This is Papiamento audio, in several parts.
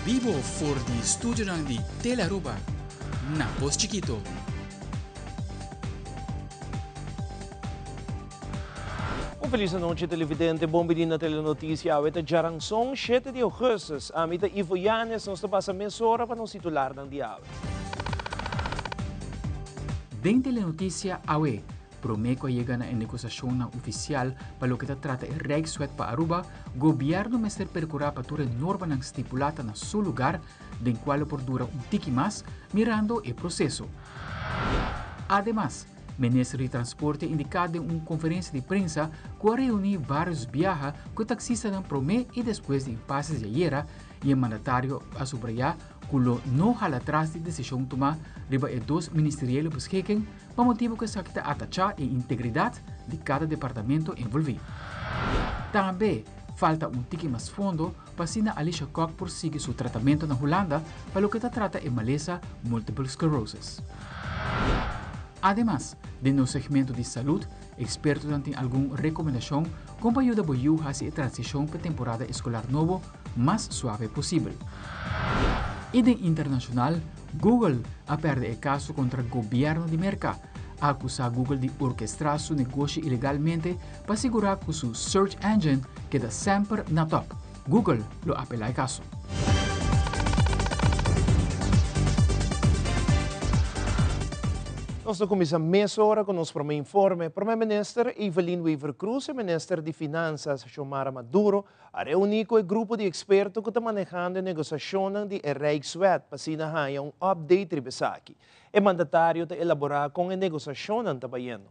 Bibo for di studionan di Telearuba na Pos Chikito. Un feliz anochi televidente, bon bini na Telenoticia. Awe ta djaranson shete di augustus. Ami ta Ivo Yanez, nos ta pasa mesora pa nos titularnan di awe. Den Telenoticia awe, Promé ku a yega na e negosiashonnan ofisial pa loke ta trata e Rijkswet pa Aruba, gobièrnu mester perkurá pa tur e normanan stipulá ta na su lugar, den kual lo por dura un tiki mas, mirando e proseso. Ademas, Minister di Transporte a indiká den un konferensia di prensa ku a reuní vários biaha ku e taksistanan promé i despues di impases di ayera i e mandatario a subrayá ku lo no hala tras di desishon tumá riba e dos ministeriële beschikking pa motibu ku esaki ta atachá e integridat di kada departamento envolví. Tambe falta un tiki mas fondo pa asina Alicia Kok por sigui su tratamento na Hulanda pa loke ta trata e malesa multiple sclerosis. Ademas, den nos segmento di salud, ekspertonan tin algun rekomendashon kon pa yuda bo yu hasi e transishon pa e temporada eskolar nobo mas suave posibel. I den internashonal, Google a pèrdè e kaso kontra gobièrnu di Merka. A akusá Google di orkestrá su negoshi ilegalmente pa sigurá ku su search engine keda semper na tòp. Google lo apelá e kaso. Nos ta kuminsá mesora ku nos promé informe. Promé Minister Evelyn Wever-Croes i Minister di Finansas Xiomara Maduro A reuní ku e grupo di eksperto ku ta manehando e negosiashonnan di e Rijkswet pa asina haña un update riba esaki. E mandatario ta elaborá kon e negosiashonnan ta bayendo.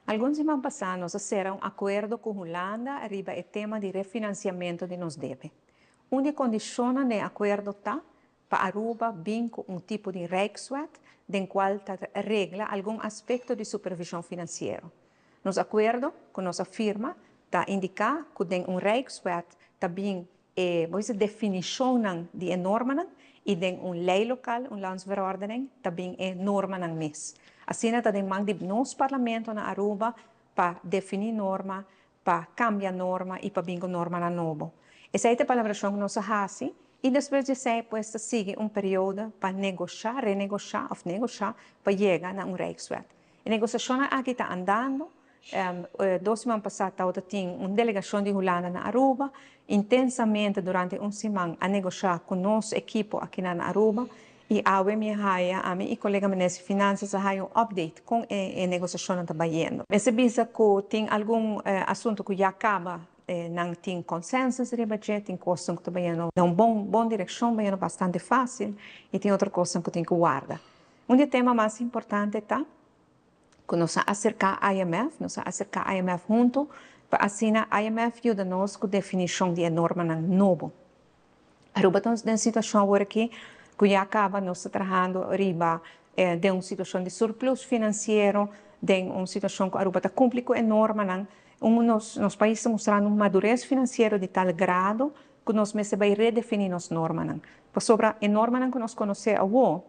Algun siman pasá nos a sera un akuerdo ku Hulanda riba e tema di refinansiamentu di nos debe. Un di e kondishonnan den e akuerdo ta pa Aruba bin ku un tipo di Rijkswet den kual ta regla algun aspekto di supervishon finansiero. Nos akuerdo ku nos a firma ta indiká ku den un Rijkswet ta bin e bo bisa definishonnan di e normanan i den un lei lokal, un landsverordening, ta bin e normanan mes. Asina ta den man di nos Parlamento na Aruba pa definí norma, pa kambia norma i pa bin ku normanan nobo. Esei ta e palabrashon ku nos a hasi i despues di esei pues ta sigui un periodo pa negoshá, renegoshá òf negoshá pa yega na un Rijkswet. E negosiashonnan aki ta andando. Dos siman pasá tabata tin un delegashon di Hulanda na Aruba. Intensamente durante un siman a negoshá ku nos ekipo akinan na Aruba i awe mi a haya, ami i kolega Minister di Finansas a haya un update kon e negosiashonnan ta bayendo. Mester bisa ku tin algun asuntu ku ya kaba nan tin konsensus riba dje, tin kosnan ku ta bayendo na un bon bon direkshon, bayendo bastante fásil i tin otro kosnan ku tin ku warda. Un di e tema mas importante ta ku nos a aserká IMF, nos a aserká IMF huntu pa asina IMF yuda nos ku definishon di e normanan nobo. Aruba ta den situashon awor aki ku ya kaba nos ta trahando riba den un situashon di surplus finansiero, den un situashon ku Aruba ta kumpli ku e normanan. Un nos nos pais ta mustrando un madures finansiero di tal grado ku nos mester bai redefiní nos normanan. Pasobra e normanan ku nos konosé awor,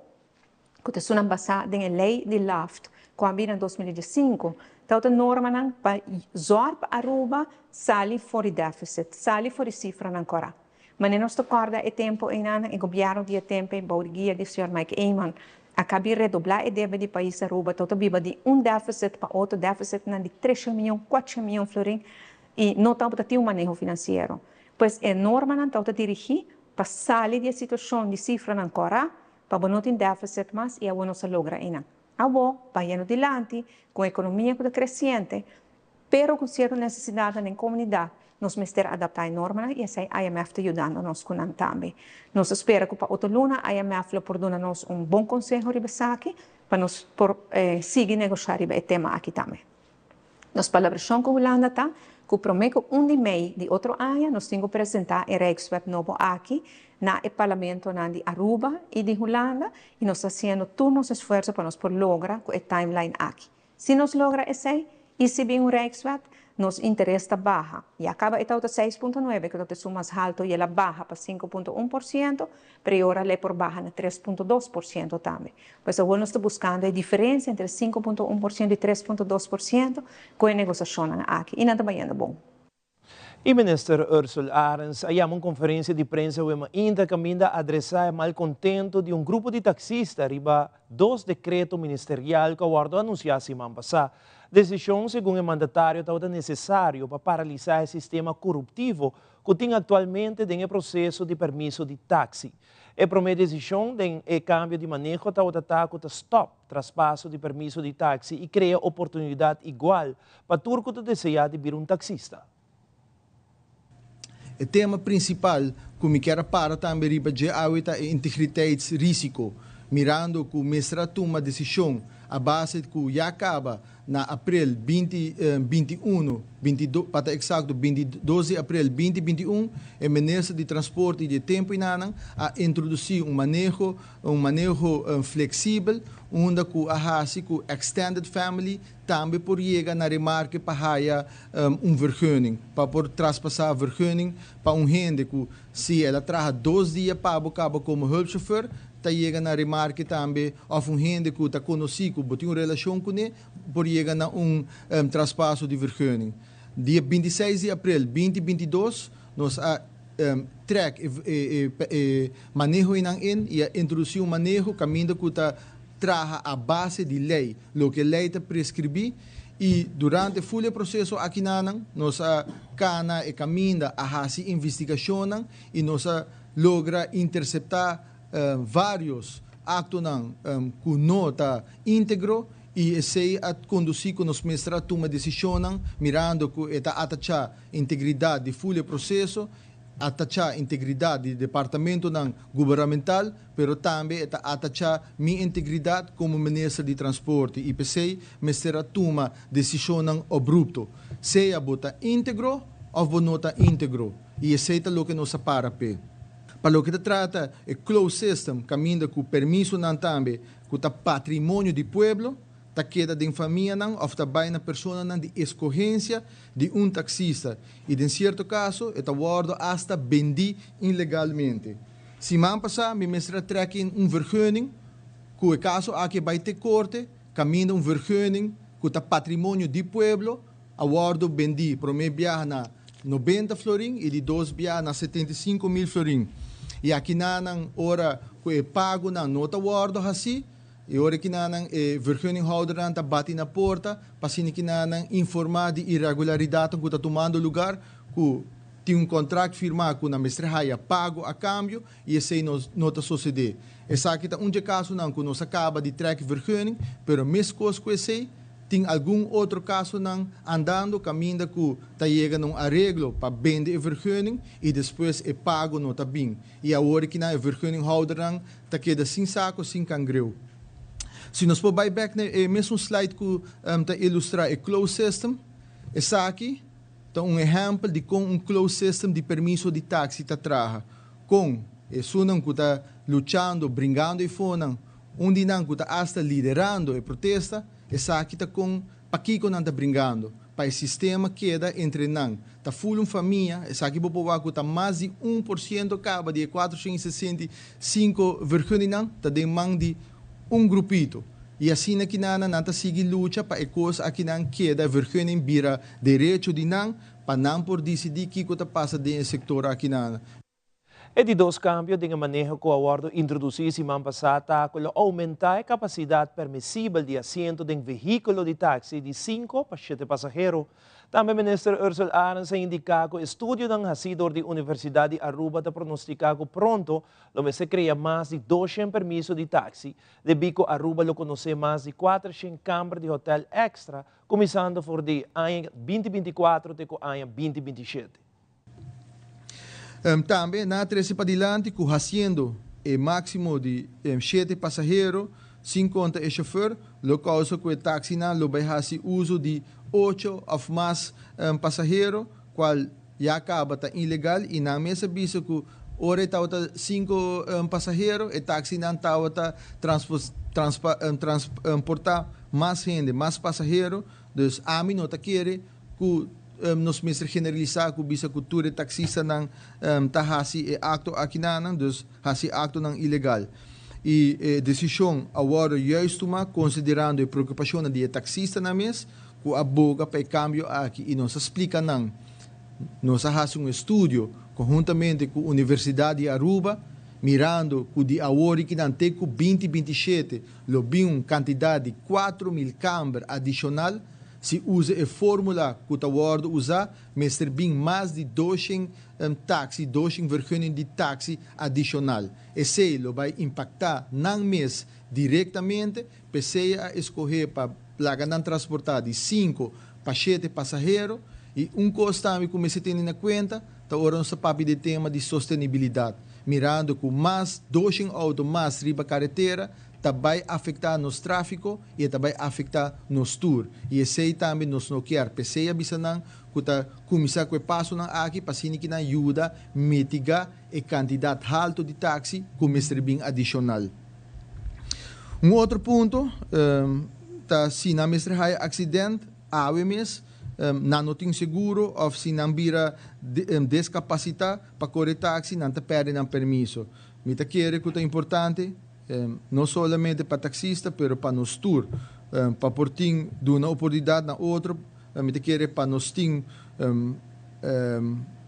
ku ta esunnan basá den e lei di LAFT ku a bira na 2015, tabata normanan pa zòrg pa Aruba sali for di deficit, sali for di sifranan kòrá. Manera nos ta kòrda e tempu einan, e gobièrnu di e tempu ei bou di guia di señor Mike Eman a kabi redoblá e debe di pais Aruba, tabata biba di un deficit pa otro, deficitnan di tresha mion, kuatsha mion florin i no tabata tin un maneho finansiero. Pues e normanan tabata dirigí pa sali di e situashon di sifranan kòrá pa bo no tin deficit mas i awor nos a logra einan. Awor, bayendo dilanti, ku un ekonomia ku ta kresiente, pero ku sierto nesesidatnan den komunidat, nos mester adaptá e normanan i esei IMF ta yudando nos ku nan tambe. Nos ta spera ku pa otro luna IMF lo por duna nos un bon konseho riba esaki pa nos por sigui negoshá riba e tema aki tambe. Nos palabrashon ku Hulanda ta ku promé ku un di mei di otro aña nos tin ku presentá e Rijkswet nobo aki na e parlamentonan di Aruba i di Hulanda i nos ta hasiendo tur nos esfuerso pa nos por logra ku e timeline aki. Si nos logra esei i si bin un Rijkswet, nos interes ta baha. Ya kaba e tabata 6.9 ku tabata esun mas haltu i el a baha pa 5.1%, Pero e ora lei por baha na 3.2% tambe. Pues awor nos ta buscando e diferencia entre 5.1% y 3.2% cu e negociacionnan aki y nan ta bayendo bon. E minister Ursell Arends a yama un conferencia di prensa awe caminda a adresa e malcontento di un grupo di taxista riba dos decreto ministerial cu a wordo anuncia siman pasa. Decision, segun e mandatario, ta necesario pa paralisa e sistema coruptivo cu tin actualmente den proceso di permiso di taxi. E prome decision di e cambio di maneho ta ta stop traspaso di permiso di taxi y crea oportunidad igual pa tur cu desea di bira un taxista. E tema principal cu mi kier para tambe riba dje ta e integriteitsrisico, mirando cu mester a tuma decision a base cu ya caba na april 2021, 22, pa exacto 22 di april 2021, e minister di Transporte di tempo einan a introduci un maneho flexibel, unda cu a hasi cu extended family tambe por yega na remarke pa haya un vergunning, pa por traspasa vergunning pa un hende cu si el a traha 2 dia pa bo caba como hulpchauffeur, ta yega na remarke tambe, of un hende cu ta conoci, cu tin un relacion cu ne, por yega na un traspaso di vergunning. Dia 26 di april 2022, nos a trek e maneho in y a introduci un maneho caminda cu ta traha a base di ley, loke ley ta prescribi. Y durante e proceso aki nan, nos a cana e caminda a hasi investigacion y nos a logra intercepta varios actonan cu no ta integro y esey a conduci cu nos mester a tuma decision, mirando cu ta ataka integridad di full proceso, ataka integridad di departamento nan gubernamental, pero tambe ta ataka mi integridad como minister di Transporte y p'esey mester a tuma decision abrupto. Sea bo ta integro of bo no ta integro. Y esey ta loke nos a para p'e. Pa loke ta trata e closed system, caminda cu permiso nan tambe, cu ta patrimonio di pueblo, ta keda den famia nan, of ta bay na persona nan di escogencia di un taxista. Y den cierto caso, ta wordo hasta bendi ilegalmente. Siman pasa, mi mester a trek in un vergunning, cu e caso aki a bay te corte, caminda un vergunning, cu ta patrimonio di pueblo, a wordo bendi, prome biaha na 90 florin y di dos biaha na 75 mil florin. Y aki nan ora cu e pago nan no ta wordo asina, y ora cu nan e vergunninghouder nan ta bati na porta, pa asina cu nan informa di irregularidad cu ta tumando lugar, cu tin un contract firma cu nan mester haya pago a cambio y esey no ta sucede. Esaki ta un caso nan cu nos a caba di trek vergunning, pero mescos cu esey, tin algun otro caso nan andando caminda cu ta yega un areglo pa bende e vergunning y despues e pago no ta bin. Y awor cu e vergunninghouder nan ta keda sin saco, sin cangreu. Si nos por bay back na e mesun slide cu ta ilustra e closed system, esaki ta un ehempel di con un closed system di permiso di taxi ta traha. Cu esunnan cu ta luchando, bringando y fonan, un di nan cu ta hasta liderando e protesta, esaki ta con pakico nan ta bringando. Pa e sistema keda entre nan. Ta full un famia, esaki bo por wak ta mas di 1% caba di 465 vergunningen, ta den man di un grupito. Y asina aki nan nan ta sigui lucha pa e cos aki nan keda, vergunning bira derecho di nan, pa nan por dicidi kico ta pasa den sector aki nan. E di dos cambio di maneho cu a wordo introduci siman pasa ta cu aumenta e capacidad permisibel di asiento di vehiculo di taxi di 5 pa 7 pasahero. Tambe minister Ursell Arends a indica cu estudio haci di Universidad di Aruba ta pronostica cu pronto lo mester crea mas di 200 permiso di taxi, debi cu Aruba lo conoce mas di 400 camber di hotel extra, cuminsando for di aña 2024 te aña 2027. Tambe, nan a trece padilanti cu haciendo e maximo di 7 pasahero, sin conta e chauffeur, lo causa cu e taxi nan lo bay haci uso di 8 of mas pasahero, cual ya caba ta ilegal y nan mes a bisa cu ora tabata 5 pasahero, e taxi nan tabata transporta mas hende, mas pasahero, dus ami no ta kere cu nos mester generalisa cu bisa cu tur taxista nan ta hasi e acto aki nan, dus hasi acto nan ilegal. E decision a wordo juist tuma considerando e preocupacion di taxista nan mes, cu a boga pa e cambio aki y nos a splica nan. Nos a hasi un estudio konhuntamente ku Universidat di Aruba, mirando ku di awor i kinan te ku 2027 lo bin un kantidat di 4000 kamber adishonal. Si usa e fórmula ku ta wòrdu usá, mester bin mas di 200 taksi, 200 vergunning di taksi adishonal. Esei lo bai impaktá nan mes direktamente, p'esei a eskohé pa laga nan transportá di 5 pa 7 pasahero. I un kos tambe ku mester tene na kuenta, ta ora nos ta papia di tema di sostenibilidat, mirando ku mas 200 outo mas riba karetera, ta bai afektá nos tráfiko i ta bai afektá nos tur. I esei tambe nos no ke. P'esei a bisa nan ku ta kuminsá ku e pasonan aki, pa asina ku nan yuda mitigá e kantidat haltu di taksi ku mester bin adishonal. Un otro punto, ta si nan mester haya aksidente, awe mes, nan no tin seguro òf si nan bira deskapasitá pa kore taksi, nan ta pèrdè nan permiso. Mi ta kere ku ta importante, no solamente pa taksista, pero pa nos tur, pa por tin duna oportunidat na otro, mi ta kere pa nos tin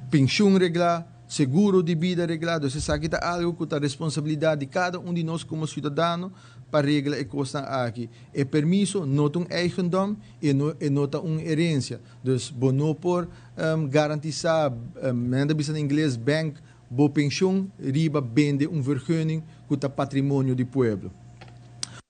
penshun reglá, seguro di bida reglá. Dus esaki ta algu ku ta responsabilidat di kada un di nos komo siudadano pa regla e kosnan aki. E permiso no ta un eigendom i no ta un herensia. Dus bo no por garantisá, men ta bisa na ingles, bank bo penshun riba bende un vergunning ku ta patrimonio di pueblo.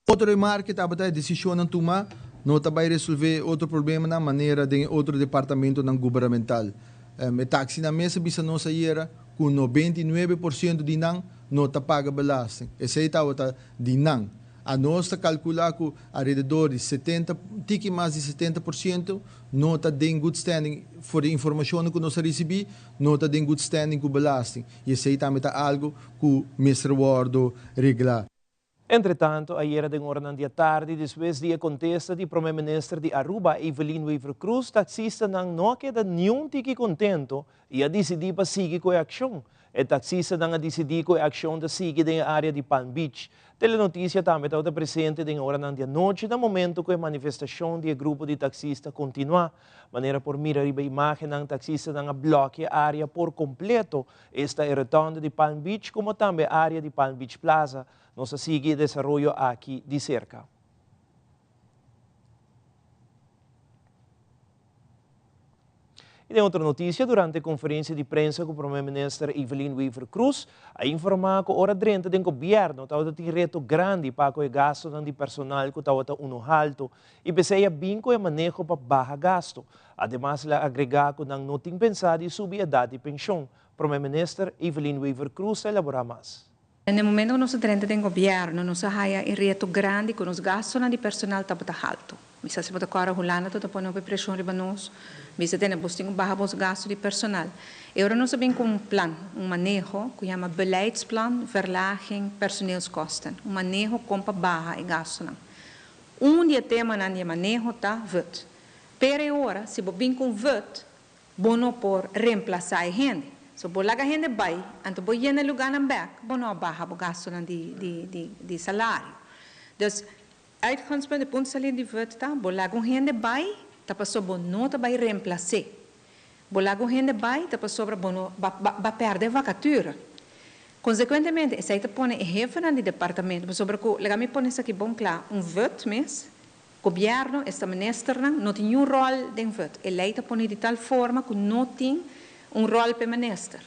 Otro remarke tabata e desishonnan tumá no ta bai resolvé otro problemanan manera den otro departamentonan gubernamental. E taksinan mes a bisa nos ayera ku 99% di nan no ta paga belasting. Esei tabata di nan. Anos ta kalkulá ku alrededor di 70, tiki mas di 70% no ta den good standing, for di informashon ku nos a risibí, no ta den good standing ku belasting. I esei tambe ta algu ku mester wòrdu reglá. Entretantu, ayera den oranan di atardi, despues di kontesta di Promé Minister di Aruba, Evelyn Wever-Croes, taksistanan no a keda niun tiki kontentu i a disidí pa sigui ku e akshon. E taksistanan a disidí ku e akshon ta sigui den área di Palm Beach. Telenotisia tambe tabata presente den oranan di anochi na momento ku e manifestashon di grupo di taksista kontinuá. Manera por mira riba imágennan, taksistanan a blòkia área por kompleto. Esta e rotonde di Palm Beach, komo tambe área di Palm Beach Plaza. Nos ta sigui e desaroyo aki di serka. I den otro notisia, durante konferensia di prensa ku Promé Minister Evelyn Wever-Croes, a informá ku ora drenta den gobièrnu tabata tin reto grandi pa ku e gastunan di personal ku tabata unu haltu i p'esei a bin ku e maneho pa baha gastu. Ademas el a agregá ku nan no tin pensá di subi edat di penshon. Promé Minister Evelyn Wever-Croes a elaborá mas. Na momento ku nos a drenta den gobièrnu, nos a haya e reto grandi ku nos gastunan di personal tabata haltu. Mi sa si bo ta kòrda, Hulanda ta pone hopi preshon riba nos. Bisa tene bos tin ku baha bos gastu di personal. I ora nos a bin ku un plan, un maneho ku yama beleidsplan verlaging personeelskosten. Un maneho kon pa baha e gastunan. Un di e temanan di e maneho ta VUT. Pero e ora, si bo bin ku un VUT, bo no por remplasá e hende. So bo laga hende bai, anto bo yena lugánan bèk, bo no a baha bo gastunan di salario. Dus uitgangspunt, e punto saliente di VUT ta, bo laga un hende bai, ta pasobra bo no ta bai remplas'é. Bo laga un hende bai, ta pasobra bo no ba pèrdè vakatura. Konsekuentemente, esei ta pone e hefenan di departamento, pasobra ku, laga mi pone esaki bon kla, un VUT mes, gobièrnu, esta ministernan, no tin niun ròl den VUT. E lei ta pone di tal forma ku no tin un ròl pa e minister.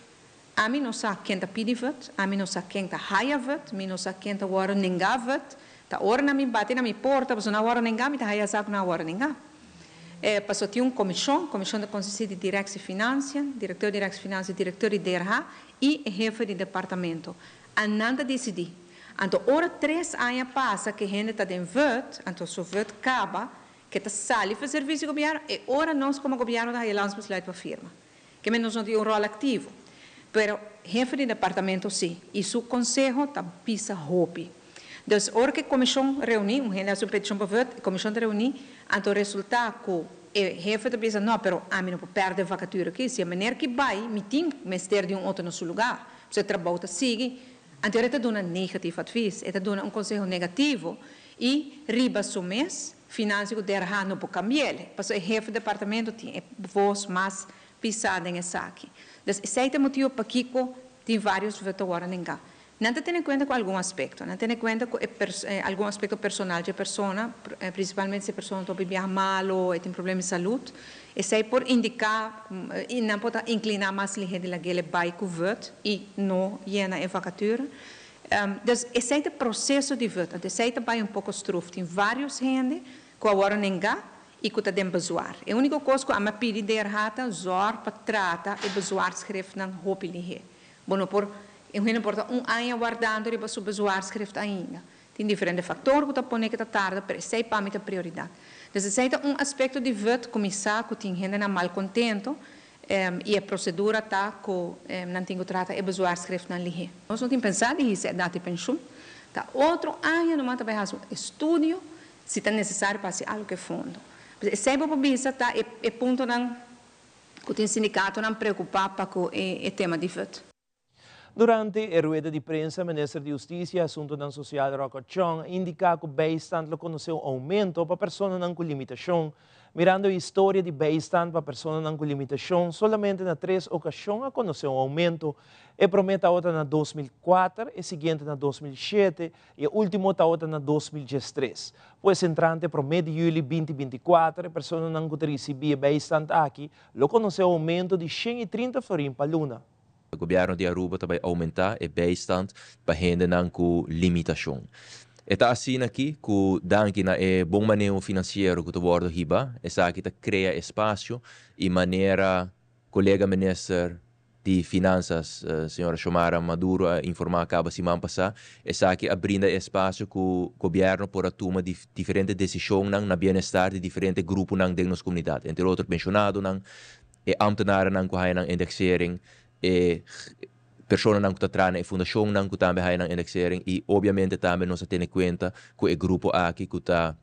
Ami no sa ken ta pidi VUT, ami no sa ken ta haya VUT, mi no sa ken ta wòrdu nengá VUT. Ta ora nan mi bati na mi porta, pasobra nan a wòrdu nengá, mi ta haya sa ku nan a wòrdu nengá. Pasobra tin un komishon, komishon ta konsistí di Direktie Financiën, direktor di Direktie Financiën, direktor di DRH i e hefe di departamento. Nan ta disidí. Anto ora 3 aña pasa ku hende ta den VUT, anto su VUT kaba, ku ta sali for servisio di gobièrnu, e ora nos komo gobièrnu ta haya landsbesluit pa firma. Ke men nos no tin un ròl aktivo. Pero hefe di departamento sí, i su konseho ta pisa hopi. Dus ora ku e komishon reuní, un hende hasi un petishon pa VUT, e komishon ta reuní, anto resultá ku e hefe ta bisa, no, pero ami no por pèrdè vakatura aki, si e meneer ki bai, mi tin mester di un otro na su lugá. So e trabou ta sigui. Anto e ta duna negatief advies, e ta duna un konseho negativo i riba su mes, Financiën ku DRH no por kambi'é. Pasobra e hefe di departamento tin e voz mas. pisá den esaki. Dus esei ta e motibu pakiko tin vários voto awor nengá. Nan ta tene kuenta ku algun aspekto. Nan tene kuenta ku e algun aspekto personal dje persona, prinsipalmente si e persona ta hopi biaha malu, e tin problema di salud. Esei por indiká, i nan por ta inkliná mas lihé di lag'el e bai ku vot i no yena e vakatura. Dus esei ta e proseso di vot. Anto esei ta bai un poko struf. Tin vários hende ku awor nengá i ku ta den bezwaar. E úniko kos ku ami a pidi DRH ta zòrg pa trata e bezwaarschriftnan hopi lihé. Bo no por, e hende por ta un aña wardando riba su bezwaarschrift ainda. Tin diferente faktor ku ta pone ku ta tarda, pero esei pa mi ta prioridat. Dus esei ta un aspekto di vut ku mi sa ku tin hendenan malkontento i e prosedura ta ku nan tin ku trata e bezwaarschriftnan lihé. Nos no tin pensá di hisa edat di penshun. Ta otro aña numa ta bai hasi un estudio si ta nesesario pa hasi algu ku e fondo. Esei bo por bisa ta e puntonan ku tin sindikatonan preokupá pa ku e tema di vut. Durante e rueda di prensa, Minister di Hustisia i Asuntunan Sosial Rocco Tjong a indiká ku bijstand lo konosé un oumento pa personanan ku limitashon. Mirando e historia di bijstand pa personanan ku limitashon, solamente na tres okashon a konosé un oumento. E promé tabata na 2004, e siguiente na 2007 i e último tabata na 2013. Pues entrante promé di yüli 2024 e personanan ku ta risibí e bijstand aki lo konosé un oumento di 130 florin pa luna. Gobierno di Aruba ta bay aumenta e bijstand pa hendenan cu limitacion. E ta asina aki cu danki na e bon maneho financiero cu ta wordo hiba, esaki ta crea espacio y manera colega Minister di Finanzas, Señora Xiomara Maduro a informa caba siman pasa, esaki a brinda e espacio cu Gobierno por a tuma diferente decisionnan na bienestar di diferente gruponan den nos comunidad, entre otro pensionadonan, e ambtenarennan ku haña nan indexering, e personanan ku ta traha na e fundashonnan ku tambe haña nan indexering i obviamente tambe nos a tene kuenta ku e grupo aki ku ta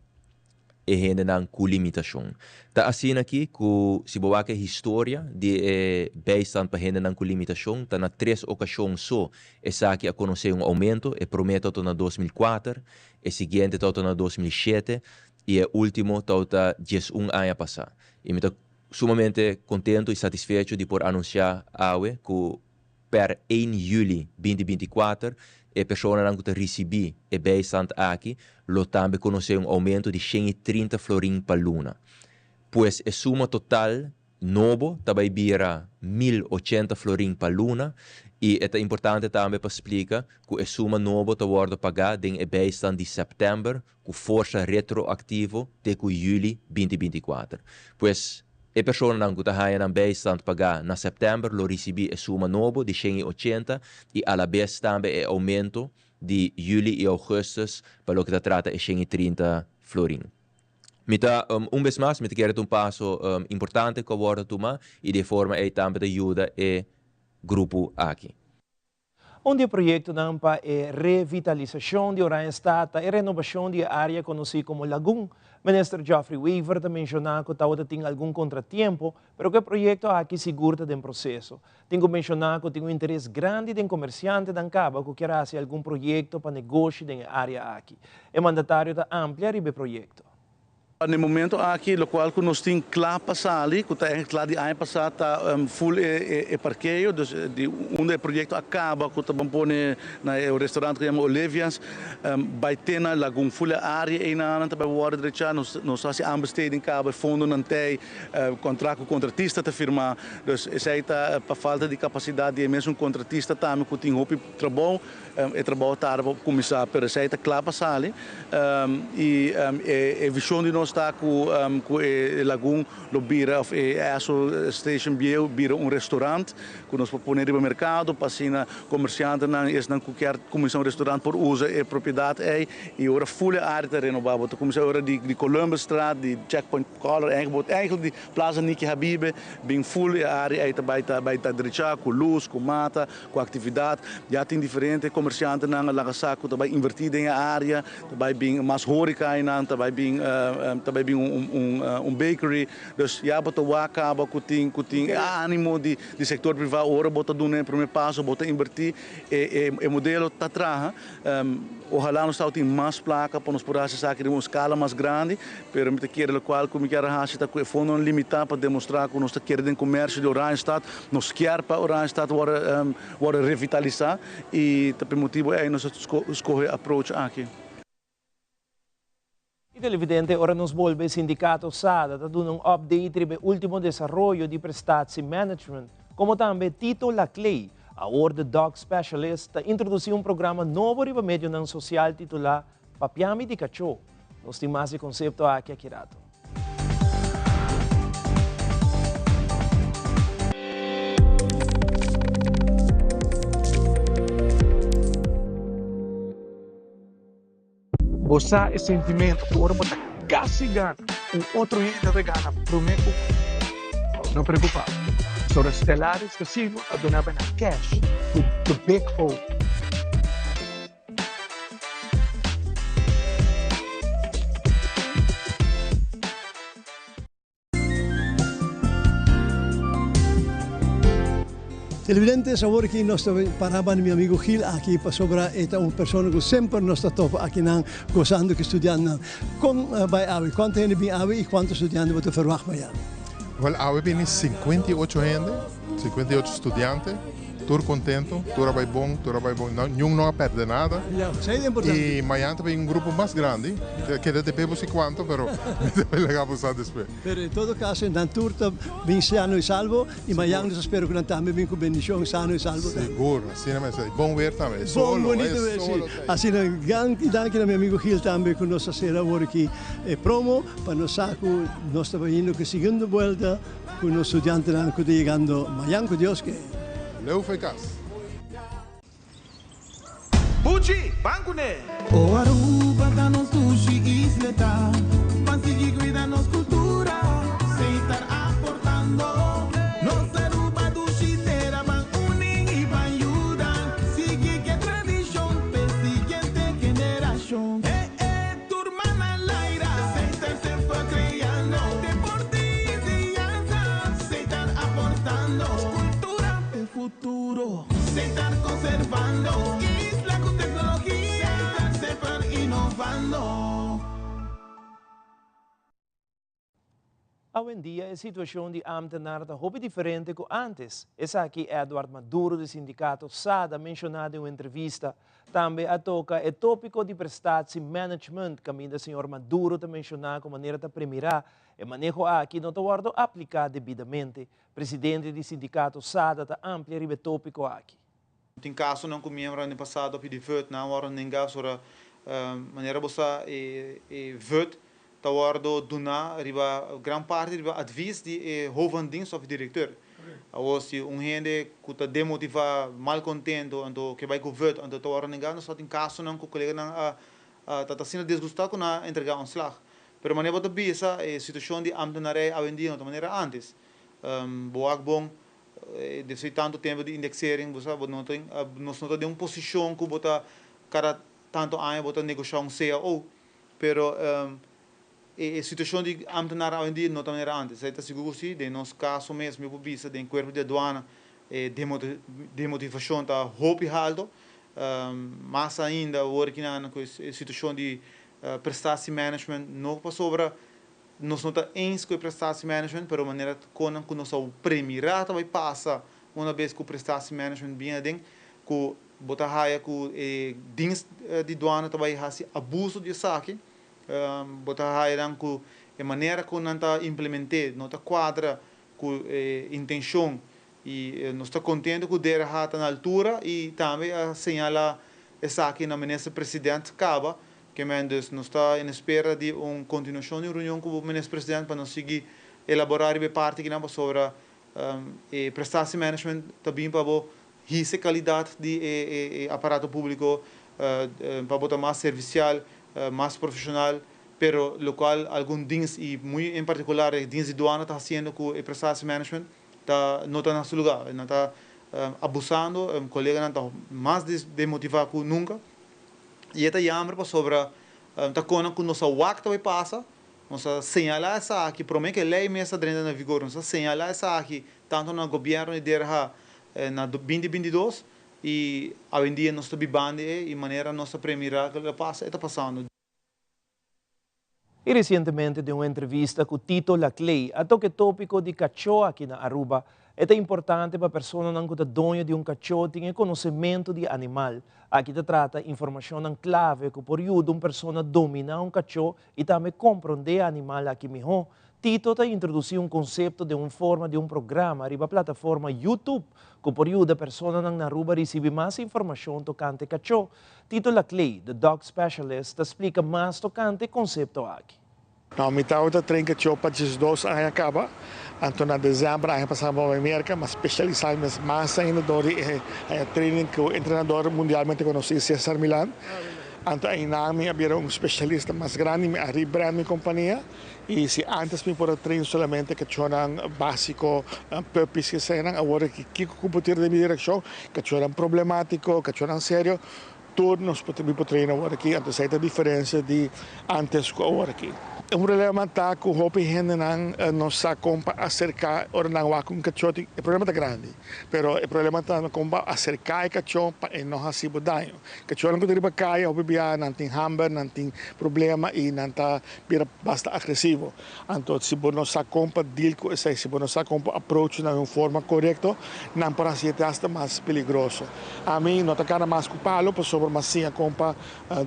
e hendenan ku limitashon. Ta asina aki ku si bo wak e historia di e bijstand pa hendenan ku limitashon ta na tres okashon so esaki a konosé un oumento, e promé tabata na 2004, e siguiente tabata na 2007 i e último tabata 11 aña pasá. I mi ta sumamente contento y satisfecho di por anuncia awe cu per 1 juli 2024 e personanan cu ta ricibi e bijstand aki lo tambe conoce un aumento di 130 florin pa luna. Pues e suma total nobo ta bay bira 1080 florin pa luna y e ta importante tambe pa splica cu e suma nobo ta wordo paga den e bijstand di september ku forsa retroaktivo te ku yüli 2024. Pues, e personanan ku ta haña nan bijstand pagá na sèptèmber lo risibí e suma nobo di 180 i alabes tambe e oumento di yüli i ougùstùs pa loke ta trata e 130 florin. Mi ta, un bes mas, mi ta kere ta un paso importante ku a wòrdu tumá i di e forma ei tambe ta yuda e grupo aki. Un di e proyectonan pa e revitalisacion di Oranjestad ta e renobacion di e area conoci como Lagun. Minister Geoffrey Wever ta menciona cu tawata tin algun contratiempo, pero cu e proyecto aki sigur ta den proceso. Tin cu menciona cu tin un interes grandi den comerciantenan caba cu kier haci algun proyecto pa negoshi den e area aki. E mandatario ta amplia riba e proyecto. Na e momento aki locual cu nos tin cla pa sali, cu ta eigenlijk cla di aña pasa, ta full e parkeo, dus di unda e proyecto a caba cu ta ban pone na e restaurant cu yama Olivia's, bay te na Lagun. Full e area eynan ta bay wordo drecha, nos a haci aanbesteding caba, e fondonan tey, contract cu contratista ta firma, dus esey ta pa falta di capacidad di e mesun contratista tambe cu tin hopi trabou. E trabou tarda pa kuminsá, pero esei ta kla pa sali. I e vishon di nos ta ku ku e lagun lo bira òf e Esso station bieu bira un restorant ku nos por pone riba merkado pa asina komersiantenan i esnan ku kier kuminsá un restorant por usa e propiedat ei i ora ful e área ta renobá. Bo ta kuminsá ora di Columbusstraat, di Checkpoint Color, eigenlijk di Plaza Niki Habibe bin ful e área ei ta bai ta bai ta drechá ku lus, ku mata. Ku aktividat, ya tin diferente komersiantenan a laga sa ku ta bai invertí den e área, ta bai bin mas hóreka einan, ta bai bin Ta bai bin un bakery, dus ya bo ta wak caba cu tin cu tin e animo di di sector priva ora bo ta duna e prome paso, bo ta inverti, e e modelo ta traha. Ohala nos tawata tin mas placa pa nos por haci esaki riba un scala mas grandi, pero mi ta kere locual cu mi kier a haci ta cu e fondonan limita pa demostra cu nos ta kere den comercio di Oranjestad, nos kier pa Oranjestad worde worde revitalisa y ta p'e motibo ey nos a scoge e approach aki. Y televidente, ora nos bolbe Sindicato SADA ta duna un update riba e ultimo desaroyo di prestatie management, como tambe Tito Laclay, awor de dog specialist, ta introduci un programa nobo riba medionan social titula Papiami di Cachó. Nos tin mas di concepto aki aki rato. Bo sa e sentimento ku ora bo ta kasi gana, un otro hende ta gana promé ku bo? No preokupá, pasobra Stellaris Casino a duna bo nan cash ku The Big O. Televidentes, awor ki nos ta para banda mi amigo Gil aki pasobra e ta un persona ku semper nos ta topa akinan gozando ku studiantenan. Kon bai awe? Kuantu hende bin awe i kuantu studiante bo ta ferwagt mañana? Wèl, awe bini 58 hende, 58 studiante. Tur contento, tur a bay bon, tur a bay bon, niun no a perde nada. Ya, esei ta importante. Y mañan ta bay un grupo mas grandi, keda depé bo si cuanto, pero mi ta bay laga bo sa despues. Pero en todo caso nan tur ta bin sano y salvo y mañan nos ta spera cu nan tambe bin cu bendicion sano y salvo tambe. Sigur, asina mes, y bon weer tambe, e solo, e Bon bonito weer, solo si. ta ey. Asina, danki, danki na mi amigo Gil tambe cu nos a cera awor aki e promo pa nos sa cu nos ta bayendo cu e segundo buelta. Ku nos studiantenan ku ta yegando mañan ku Dios ke. Leu fo'i kas. Buchi, ban kuné! O Aruba ta nos dushi isleta, ban sigui cuida nos cultura, Setar aportando. Nos Aruba dushi tera, ban uni y ban yuda, sigui ke tradicion p'e siguiente generacion. Eh eh. Tur man a laira, Satan semper creando. Deporte y enseñanza, Satan aportando. Cultura p'e futuro, Satan conservando. Isla cu tecnologia, Satan semper innovando. Awendia e situacion di ambtenaar ta hopi diferente cu antes. Esaki Edward Maduro di sindicato sad a menciona den un entrevista. Tambe a toca e topico di prestatie management caminda señor Maduro ta menciona cu manera ta premira e maneho aki no ta wordo aplica debidamente. Presidente di sindicato sada ta amplia riba e topico aki. Tin kasonan ku miembronan den pasado a pidi vut, nan a wòrdu nengá pasobra manera bo sa e vut ta wòrdu duná riba gran parti riba advis di e hoofddienst òf direkteur. Awor si un hende ku ta demotivá, malkontento anto ke bai ku vut anto ta wòrdu nengá, nos sa tin kasonan ku koleganan a ta asina disgustá ku nan a entregá ontslag. Pero manera bo ta bisa e situashon di ambtenarij awendia no ta manera ántes. Bo wak bon Despues di tantu tempu di indexering, bo sa, bo no ta, nos no ta den un posishon ku bo ta kada tantu aña bo ta negoshá un cao, pero e situashon di ámtenar awendia no ta manera ántes. Esei ta sigur ku si, den nos kaso mes mi por bisa den kuerpo di aduana e demotivashon ta hopi haltu, mas ainda awor kinan ku e situashon di prestatie management no pasobra Nos no ta eens ku e prestatiemanagement, pero manera konan ku nos a premirá ta bai pasa una bes ku prestatiemanagement bin aden, ku bo ta haya ku e dienst di duana ta bai hasi abuso di esaki, bo ta haya nan ku e manera ku nan ta implement'é no ta kuadra ku e intenshon i nos ta kontento ku DRH ta na altura i tambe a señalá esaki na Minister President kaba Ke men dus nos ta en espera di un kontinuashon di un reunion ku Minister President pa nos sigui elaborá riba e parti kinan pasobra e prestatie management ta bin pa bo hisa e kalidat di e aparato públiko pa bo ta mas servisial, mas profeshonal, pero lokual algun dins i muy en partikular e dins di duana ta hasiendo ku e prestatie management ta no ta na su lugá. Nan ta abusando, koleganan ta mas demotivá ku nunka. I e ta yamber pasobra ta kona ku nos a wak ta bai pasa, Nos a señalá esaki promé ku e lei mes a drenta na vigor, nos a señalá esaki tantu na gobièrnu di DRH na 2022 i awendia nos ta bibando e i manera nos ta premirá ku lo pasa e ta pasando. I resientemente den un entrevista ku Tito Laclay a toka e tópiko di kachó aki na Aruba. E ta importante pa personanan ku ta doño di un kachó tin e konosementu di e animal. Aki ta trata informashonnan klave ku por yuda un persona dominá un kachó i tambe komprondé e animal aki mihó. Tito ta introdusí un konsepto den un forma di un programa riba plataforma YouTube ku por yuda personanan na Aruba risibí mas informashon tokante kachó. Tito Laclay, The Dog Specialist, ta splika mas tokante e konsepto aki. No, mi tabata train kachó pa 12 aña kaba, anto na desèmber aña pasá mi a bai Merka, mi a spesialisá mi mes mas ainda dor di e training ku entrenador mundialmente konosí Cesar Millan. Anto einan mi a bira un spesialista mas grandi, mi a rebrand mi kompania i si antes mi por a train solamente kachónan básiko, puppies eseinan, awor aki kiko ku bo tira den mi direkshon, kachónan problemátiko, kachónan serio, Tur nos por mi por train awor aki, anto esei ta diferencia di antes cu awor aki. Un problema ta cu hopi hendenan no sa con pa acerca ora nan wak un cacho, e problema ta grandi, pero e problema ta con pa acerca e cacho pa e no haci bo daño. Cachonan cu ta riba caya hopi bia nan tin hamber, nan tin problema y nan ta bira basta agresivo. Anto si bo no sa kon pa deal ku esei, si bo no sa kon pa approach nan den un forma korekto, nan por hasi e asta mas peligroso. Ami no ta gana mas ku palo pasobra mi a siña kon pa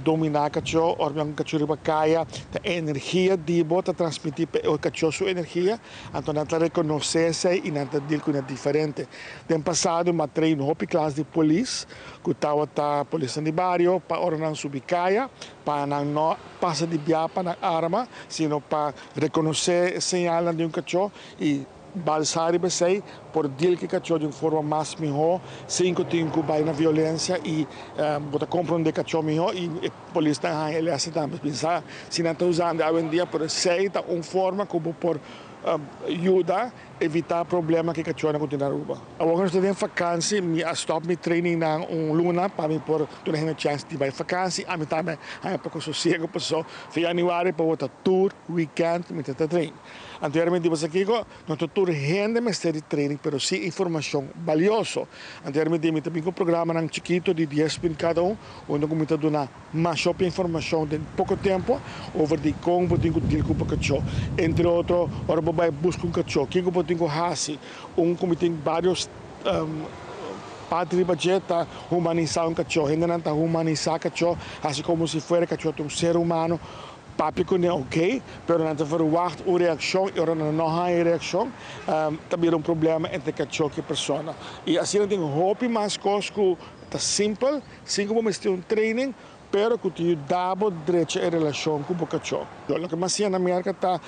dominá kachó. Ora mi a un kachó riba kaya, ta e energia di bo ta transmití pa e kachó su energia, anto nan ta rekonosé esei i nan ta deal ku nan diferente. Den pasado mi a train hopi klas di polis ku tabata polisnan di bario pa ora nan subi kaya pa nan no pasa di bia pa nan arma, sino pa rekonosé e señalnan di un kachó i balsá riba esei por deal ku e kachó di un forma mas mihó sin ku tin ku bai na violensia i bo ta komprondé kachó mihó i e polisnan haña e lèsnan tambe. Pensa si nan ta usando awendia, pero esei ta un forma ku bo por yuda Evitá problema ku e kachónan ku tin na Aruba. Awor ku nos ta den fakansi, mi a stòp mi trainingnan un luna pa mi por duna hende chèns di bai fakansi. Ami tambe haña poko sosiego pasobra fin yanüari pa wota tur wikènt mi ta ta train. Anteriormente bo sa kiko, no ta tur hende mester di training pero si informashon balioso. Anteriormente mi ta bin ku programanan chikitu di dies minüt kada un unda ku mi ta duna Mas hopi informashon den poko tempu over di kon bo tin ku deal ku bo kachó. Entre otro, ora bo bai buska un kachó, kiko bo tin ku hasi? Un ku mi tin vários parti riba dje ta humanisá un kachó. Hendenan ta humanisá kachó, hasi komo si fuera kachó ta un ser humano. Papia kuné oké, pero nan ta verwagt un reakshon i ora nan no haña e reakshon, ta bira un problema entre kachó ku e persona. I asina tin hopi mas kos ku ta simpel. Sin ku bo mester un training, pero ku ta yuda bo drecha e relashon ku bo kachó. Loke mas siña na Merka ta,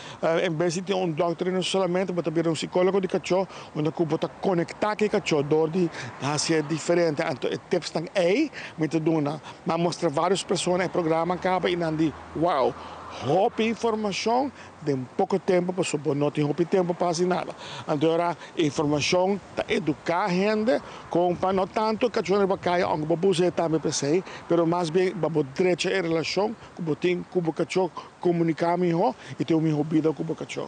en bes di tin un dòkter no solamente bo ta bira un sikólogo di kachó, unda ku bo ta konektá ku e kachó dor di hasi e diferente. Anto e tipsnan ei mi ta duna. Mi a mustra vários persona e programa kaba i nan di, Wow! Hopi informashon Den poko tempu, pasobra bo no tin hopi tempu pa hasi nada. Anto ora informashon ta eduká hende kon pa no tantu kachó riba kaya, ounke bo busa e tambe p'esei, pero mas bien pa bo drecha e relashon ku bo tin ku bo kachó, komuniká mihó i tin un mihó bida ku bo kachó.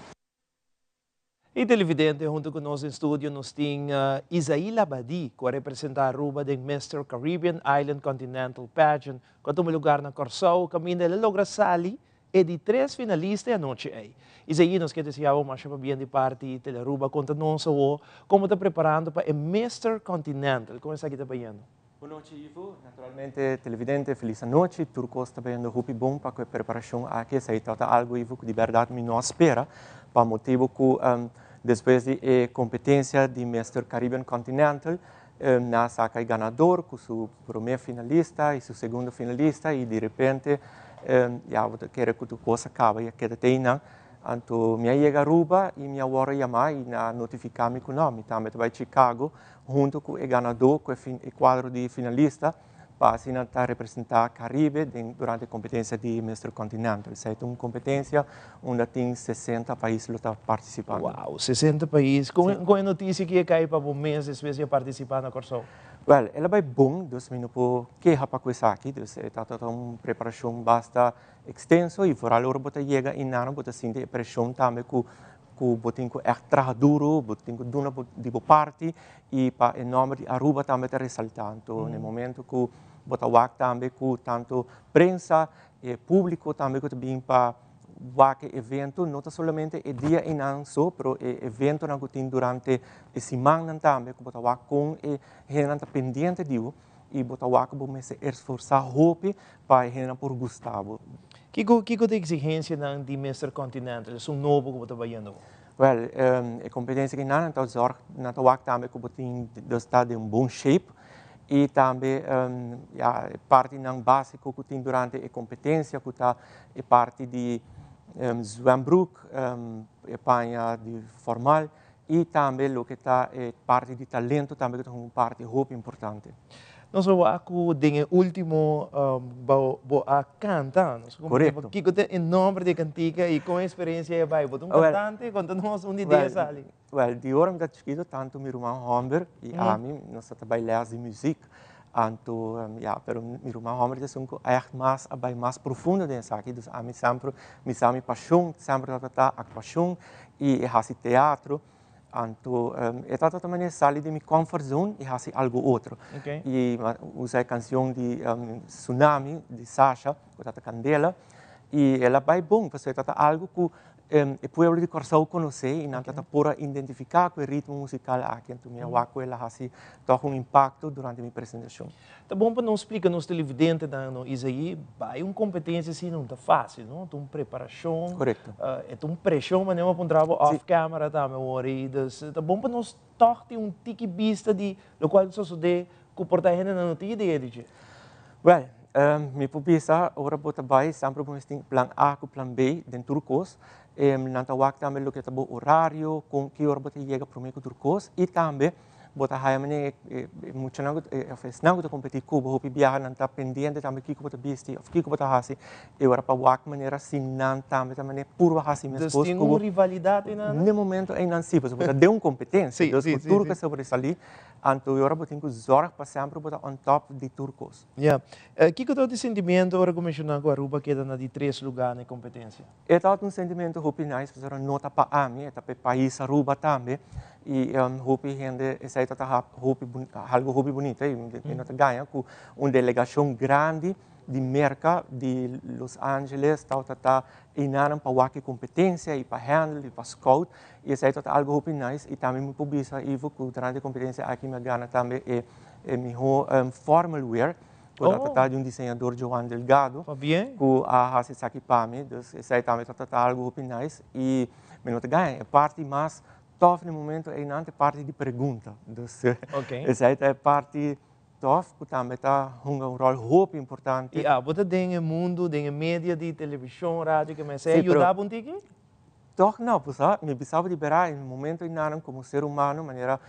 Y televidente, hunto cu nos den studio nos tin Isaí Labadie, cu a representa Aruba den Mister Caribbean Island Continental Pageant, cu a tuma lugar na Corsou, caminda el a logra sali E di tres finalista e anochi ei. Isaí, nos ke desea bo masha pabien di parti Telearuba. Konta nos awo kon bo ta preparando pa e Mister Continental. Kon esaki ta bayendo? Bon nochi Ivo, naturalmente televidente felis anochi, tur kos ta bayendo hopi bon pa ku e preparashon aki, esei tabata algu Ivo ku di bèrdat mi no a spera pa motibu ku despues di e kompetensia di Mister Caribbean Continental nan a saka e ganador ku su promé finalista i su segundo finalista i di repente ya bo ta kere ku tur kos a kaba i a keda te einan. Anto mi a yega Aruba i mi a wòrdu yamá i nan a notifiká mi ku nò, mi tambe ta bai Chicago huntu ku e ganadó ku e kuadro di finalista. pa asina ta representa Caribe den durante competencia di Mister Continental. Esey ta un competencia unda tin 60 pais lo ta participando. Wow, 60 pais. Con con e noticia ki a cay pa bo mes despues di a participa na Corsou? Wel, el a bay bon, dus mi no por keha pa cu esaki. Dus e ta ta un preparacion basta extenso y vooral ora bo ta yega eynan bo ta sinti e presion tambe cu cu bo tin cu echt traha duro, bo tin cu duna di bo parti y pa e nomber di Aruba tambe ta resalta. Anto na e momento cu bo ta wak tambe cu tanto prensa, e publico tambe cu ta bin pa wak e evento, no ta solamente e dia eynan so, pero e eventonan cu tin durante e simannan tambe cu bo ta wak con e hendenan ta pendiente di bo y bo ta wak cu bo mester esforsa hopi pa e hendenan por gusta bo. Kiko kiko ta exigencianan di Mister Continental, esun nobo cu bo ta bayendo bo? Wel, e competencia ki nan ta zorg, nan ta wak tambe cu bo tin dus ta den un bon shape y tambe ya e partinan basico cu tin durante e competencia cu ta e parti di zwembroek, e paña di formal y tambe loke ta e parti di talento tambe cu ta hunga un parti hopi importante. Nos a wak cu den e ultimo bo bo a canta, nos a Correcto. Kico ta e nomber di e cantica y con e experiencia e bay? Bo ta un cantante? Conta nos un di dia sali. Wel, di ora mi ta chikito tanto mi ruman homber y ami nos ta bay les di muziek, anto ya, pero mi ruman homber ta esun cu echt mas a bay mas profundo den esaki, dus ami semper mi sa mi pasion semper tabata ta actuacion y e haci teatro, anto e tabata ta manera sali di mi comfort zone y haci algo otro. Y mi a usa e cancion di Tsunami di Sasha cu tabata Candela y el a bay bon pasobra e tabata algo cu e pueblo di Kòrsou konosé i nan ta ta por a identifiká ku e ritmo musikal aki. Anto mi a wak ku el a hasi tòg un impakto durante mi presentashon. Ta bon pa nos splika nos televidentenan, no, Isaí, bai un kompetensia asina no ta fásil, no? Ta un preparashon. Korekto. E ta un preshon, manera mi a puntra bo off camera tambe awor ei. Dus ta bon pa nos tòg tin un tiki bista di lokual ta sosodé ku por ta hendenan no tin idea di dje. Wèl, mi por bisa ora bo ta bai semper bo mester tin plan A ku plan B den tur kos. Nan ta wak tambe loke ta bo orario, kon ki ora bo ta yega promé ku tur kos i tambe bo ta haya manera e muchanan ku òf esnan ku ta kompetí ku bo hopi biaha nan ta pendiente tambe kiko bo ta bisti òf kiko bo ta hasi i ora pa wak manera si nan tambe ta manera purba hasi meskos ku bo. Dus tin un rivalidat einan? Ne momento einan si, pasobra bo ta den un kompetensia, dus ku tur ke sobresalí Anto e ora bo tin ku zorg pa semper bo ta on top di tur kos. Ya. Kiko ta di sentimiento ora ku menshoná ku Aruba keda na di tres lugá na e kompetensia? E tabata un sentimiento hopi nice pasobra no ta pa ami, e ta pa e pais Aruba tambe i hopi hende esei tabata hopi algo hopi bunita i mi no ta gaña ku un delegashon grandi di Merka, di Los Angeles tabata ta einanan pa wak e kompetensia i pa handle i pa scout I esei ta algo hopi nice i tambe mi por bisa Ivo ku durante e kompetensia aki mi a gana tambe e e mihó formal wear ku ta trata di un diseñador Joan Delgado ku a hasi esaki pa mi. Dus esei tambe ta trata algo hopi nice i mi no ta gaña e parti mas tof na e momento einan ta e parti di pregunta. Dus esei ta e parti tof ku tambe ta hunga un ròl hopi importante. I abo ta den e mundu, den e media di televishon, radio, ke mester a yuda bo un tiki? Tòg no, pues a mi bisa bo di bera e momento enanan komo ser humano manera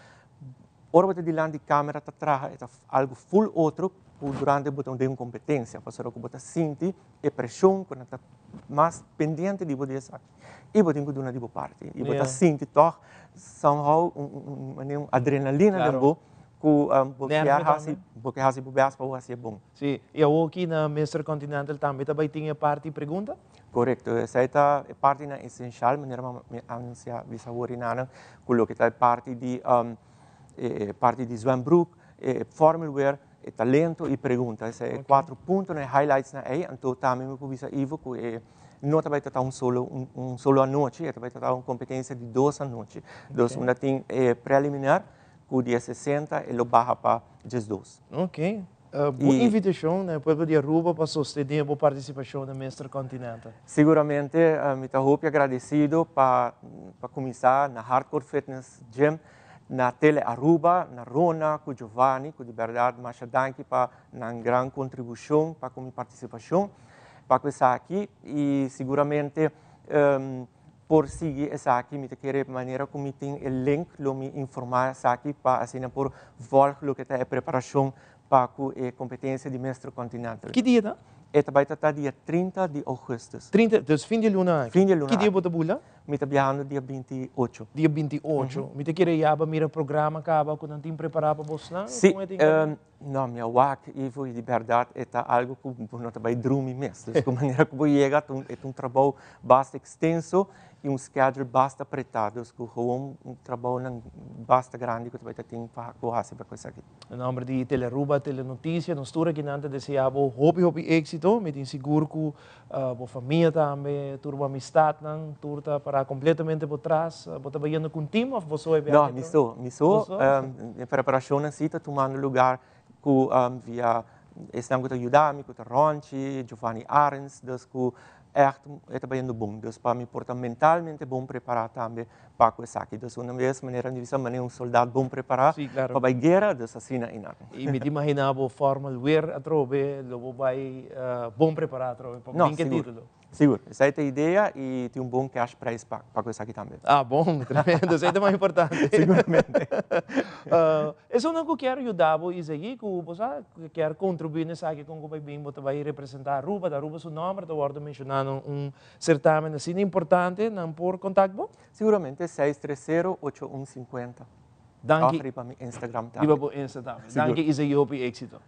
ora bo ta dilanti di kamera ta traha e ta algu ful otro ku durante bo ta den un kompetensia pasobra ku bo ta sinti e preshon ku nan ta mas pendiente di bo di esaki i bo tin ku duna di bo parti i bo ta sinti tòg somehow un manera un adrenalina den bo ku bo kier hasi bo ke hasi bo bèst pa bo hasi e bon. Sí, i awor ki na Mister Continental tambe ta bai tin e parti pregunta? Korekto, esei ta e partinan esenshal manera mi a anunsiá bisa awor i nanan ku loke ta e parti di e parti di zwembroek, e formelwear, e talento i pregunta. Esei e kuatro puntonan, e highlightsnan ei. Anto tambe mi por bisa Ivo ku e no ta bai trata un solo un solo anochi, e ta bai trata un kompetensia di dos anochi. Dus unda tin e preliminar ku di e 60 e lo baha pa 12. Oké. Bo invitashon na e pueblo di Aruba pa sostené bo partisipashon na Mister Continental. Siguramente mi ta hopi agradesido pa pa kuminsá na Hardcore Fitness Gym, na Tele Aruba, na Rona ku Giovanni ku di bèrdat masha danki pa nan gran kontribushon pa ku mi partisipashon pa ku esaki i siguramente por sigui esaki mi ta kere manera ku mi tin e link lo mi informá esaki pa asina por vòlg loke ta e preparashon. pa ku e kompetensia di Mister Continental. Ki dia ta? E ta bai ta ta dia 30 di ougùstùs. 30, dus fin di e luna aki. Fin di e luna Ki dia aki. bo ta bula? Mi ta biahando dia 28. Dia 28. Mi ta kere ya ba mira programa kaba ku nan tin prepará pa bosnan? Si, Kon e tin kaba? no, mi a wak, Ivo, i di bèrdat e ta algu ku bo no ta bai drumi mes. Dus ku manera ku bo yega ta un e ta un trabou basta ekstenso i un schedule basta apretá. Dus ku gewoon un trabounan basta grandi ku ta bai ta tin pa ku hasi pa ku esaki. Na nomber di Telearuba Telenoticia nos tur akinan ta desea bo hopi hopi exito. Mi tin sigur cu bo famia tambe, tur bo amistadnan, tur ta para completamente bo tras. Bo ta bayendo cu un team of bo so e biaha? No, mi so, mi so. E preparacionnan si ta tumando lugar cu via esnan cu ta yuda mi, cu ta Ronchi, Giovanni Arends, dus cu echt e ta bayendo bon. Dus pa mi por ta mentalmente bon prepara tambe pa ku esaki. Dus una bes manera mi bisa manera un soldat bon prepará pa bai guera, dus asina einan. I mi ta imaginá bo formal weer atrobe, lo bo bai bon prepará atrobe pa No, bin ku e sigur. título. Sigur. Esei ta e idea i tin un bon cash prize pa ku esaki tambe. Ah, bon, tremendo. Esei ta mas importante. Siguramente. Esunnan ku kier yuda bo Isaí, ku bo sa ku kier kontribuí na esaki kon ku bai bin, bo ta bai representá Aruba, ta Aruba su nòmber ta wòrdu menshoná na un Certamen asina importante, nan por contact bo? Siguramente, 630 8150. Danki. Of riba mi Instagram tambe. Riba bo Insta tambe. Sigur. Danki Isaí, hopi éxito.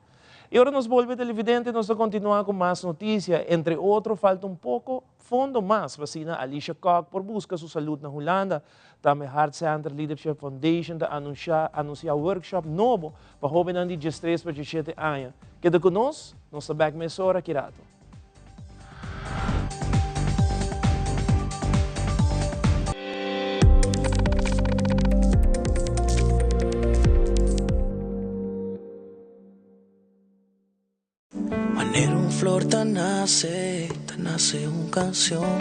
Y ora nos bolbe televidente nos ta continua cu mas noticia. Entre otro falta un poco fondo mas pa asina Alicia Kock por busca su salud na Hulanda. Tambe Heart Center Leadership Foundation ta anuncia anuncia workshop nobo pa hobennan di diestres pa diesshete aña. Keda cu nos, nos ta bek mesora ki rato. Manera un flor ta nace, ta nace un cancion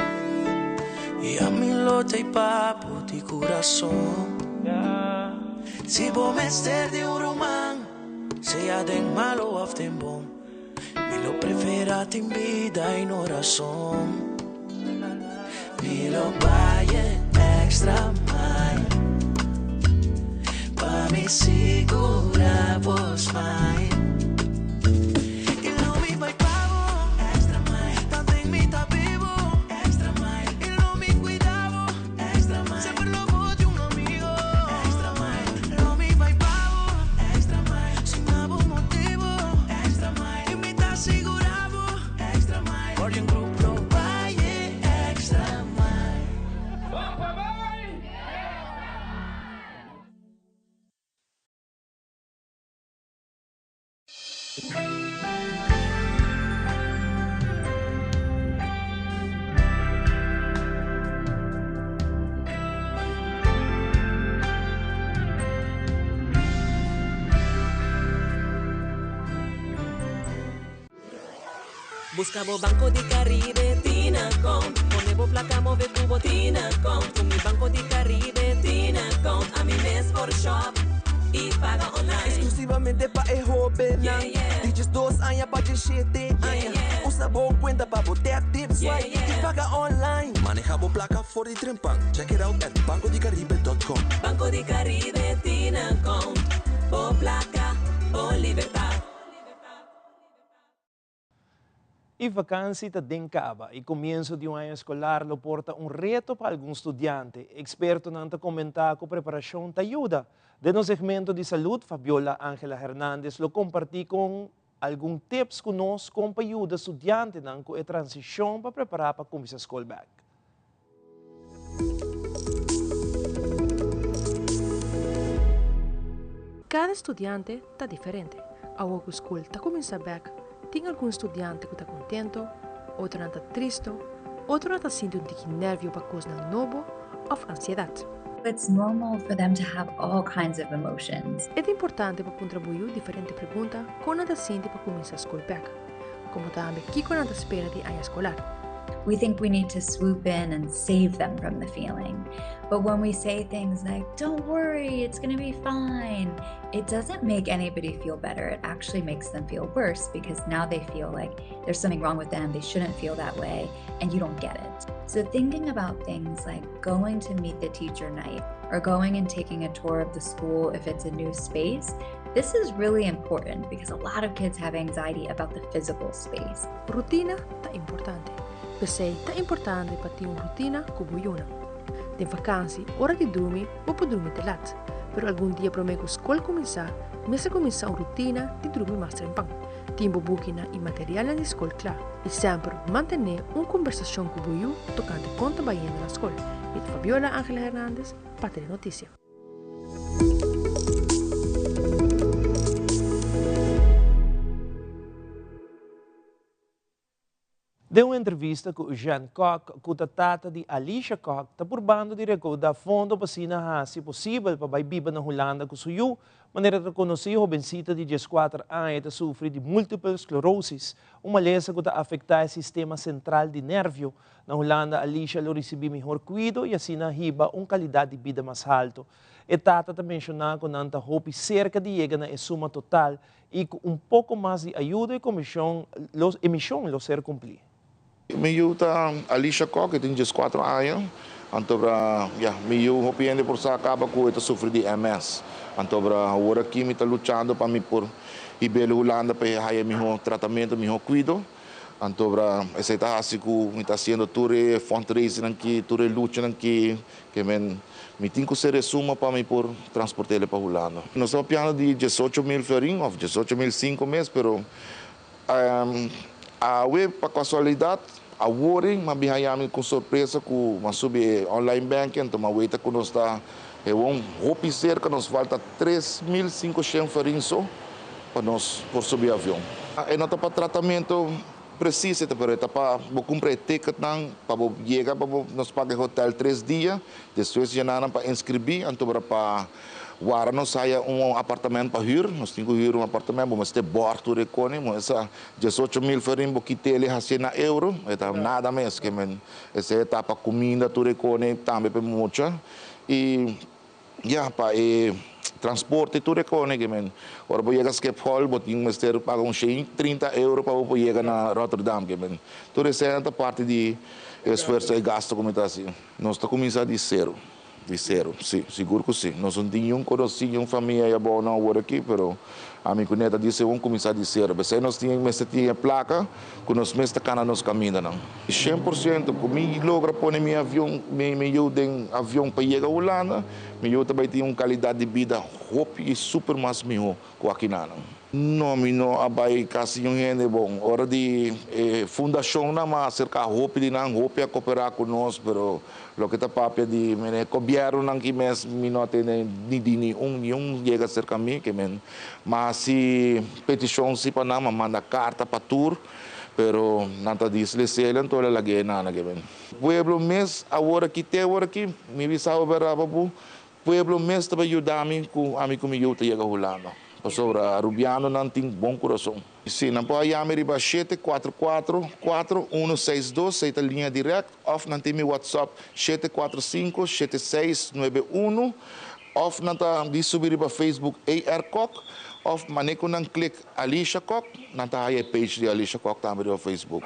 Y ami lo t'ey pa bo di curason Si bo mester di un ruman, sea den malo of den bon Mi lo prefera tin bida y no razon Mi lo bay e extra mile Pa mi sigura bo smile Y lo mi bay pa bo extra mile Tanten mi ta bibo extra mile Y lo mi cuida bo extra mile Semper lo bo di un amigo extra mile Lo mi bay pa bo extra mile Sin abo motibo extra mile Y mi ta sigura bo extra mile Guardian Group lo bay e extra mile. Busca bo Banco di Caribe tin account. Pone bo placa move cu bo tin account. Cu mi Banco di Caribe tin account. Ami mes por shop y paga online. Exclusivamente pa e hobennan di 12 aña pa 17 aña. Usa bo cuenta pa bo tap, tip, swipe y paga online. Maneha bo placa for di trempan. Check it out at bancodicaribe dot com. Banco di Caribe tin account. Bo placa, bo libertad. E vakansi ta den kaba i komienso di un aña eskolar lo por ta un reto pa algun studiante. Ekspertonan ta komentá ku preparashon ta yuda. Den nos segmento di salud, Fabiola Angela Hernandez lo kompartí kon algun tips ku nos kon pa yuda studiantenan ku e transishon pa prepará pa kuminsá skol bèk. Kada studiante ta diferente. Awor ku skol ta kuminsá bèk, tin algun studiante ku ta kontentu, otronan ta tristu, otronan ta sinti un tiki nèrvio pa kosnan nobo òf ansiedat. It's normal for them to have all kinds of emotions. E ta importante pa puntra bo yu diferente pregunta kon nan ta sinti pa kuminsá skol bèk. Como tambe kiko nan ta spera di aña escolar. We think we need to swoop in and save them from the feeling. But when we say things like, don't worry, it's going to be fine, it doesn't make anybody feel better. It actually makes them feel worse because now they feel like there's something wrong with them, they shouldn't feel that way, and you don't get it. So thinking about things like going to meet the teacher night or going and taking a tour of the school if it's a new space, This is really important because a lot of kids have anxiety about the physical space. Rutina ta importante. P'esei ta importante pa tin un rutina ku bo yunan. Den vakansi, ora di drumi, bo por drumi te lat. Pero algun dia promé ku skol kuminsá, mester kuminsá un rutina di drumi mas trempan. Tin bo bukinan i materialnan di skol kla i semper mantené un kombersashon ku bo yu tokante kon ta bayendo na skol. Mi ta Fabiola Angela Hernandez pa Telenoticia. Den un entrevista ku Eugène Kock, ku ta tata di Alicia Kock, ta purbando di rekoudá fondo pa asina hasi posibel pa bai biba na Hulanda ku su yu. Manera ta konosí, hobensita di dieskuater aña ta sufri di multiple sclerosis, un malesa ku ta afektá e sistema sentral di nervio. Na Hulanda, Alicia lo risibí mihor kuido i asina hiba un kalidat di bida mas haltu. E tata ta menshoná ku nan ta hopi serka di yega na e suma total i ku un poko mas di ayudo e komishon lo e mishon lo ser kumplí. Mi yu ta Alicia Kok, e tin dieskuatro aña. Anto bra, ya, mi yu hopi hende por sa kaba ku e ta sufri di MS. Anto bra, awor aki mi ta luchando pa mi por hib'el Hulanda pa e haya mihó tratamentu, mihó kuido. Anto bra, esei ta hasi ku mi ta hasiendo tur e fundraisingnan ki, tur e luchanan ki, Ke men, mi tin ku ser e suma pa mi por transport'el pa Hulanda. Nos ta papiando di 18.000 florin òf 18.005 mes, pero awe pa kasualidat awor ei m'a bin haña mi ku sorpresa ku m'a subi e online banking, anto m'a weta ku nos ta hewon hopi serka, nos falta 3500 florin so pa nos por subi avion. E no ta pa tratamentu. Precies e ta pero e ta pa bo cumpra e ticketnan pa bo yega pa bo nos paga e hotel tres dia despues yena nan pa inscribi anto ora pa wara nos haya un apartamento pa huur nos tin cu huur un apartamento bo mester bord tur e coni mo esa 18.000 florin bo kit'el e haci'e na euro e ta nada mes ke men esey e ta pa cuminda tur e coni tambe pa e mucha y Ya, pa e transporte tur e kone ke men. Ora bo yega Schiphol bo tin mester paga un shen 30 euro pa bo por yega na Rotterdam ke men. Tur esei ta parti di e esfuerso, e gasto ku mi ta hasi. Nos ta kuminsá di sero, di sero, si, sigur ku si. Nos no tin niun konosí, niun famia ei abou no awor aki, pero ami ku Neta di segun kuminsá di sero. P'esei nos tin mester tin e plaka ku nos mes ta kana nos kamindanan. 100% ku mi logra pone mi avion, mi yu den avion pa yega Hulanda, mi yu ta bai tin un kalidat di bida hopi i super mas mihó ku akinanan. No, mi no a bai kasi niun hende. Bon, ora di e fundashonnan m'a aserká hopi di nan, hopi a koperá ku nos, pero loke ta papia di mene gobièrnunan ki mes mi no a tende ni di niun, niun yega serka mi, ke men m'a hasi petishon si pa nan, m'a manda karta pa tur. Pero nan ta di Slesele anto el a lag'é nana ke ben. Pueblo mes awor aki te awor aki mi bisa bo berdad papu, pueblo mes ta bai yuda mi ku ami ku mi yu ta yega Hulanda. Pasobra Arubianonan tin bon kurason. Si, nan por a yami riba 744 4162, ei ta liña dirèkt, òf nan tin mi WhatsApp 745 7691, òf nan ta di subi riba Facebook AR Kok, òf manera ku nan klik Alicia Kok, nan ta haya e page di Alicia Kok tambe riba Facebook.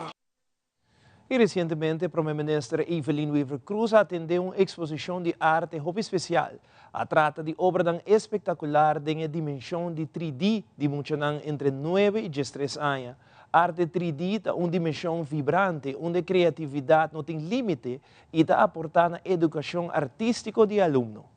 Y recientemente Prome Minister Evelyn Wever-Croes a atende un exposicion di arte hopi special. A trata di obranan espectacular den e dimension di 3D di muchanan entre nuebe y 13 aña. Arte 3D ta un dimension vibrante unda e creatividad no tin limite y ta aporta na educacion artistico di e alumno.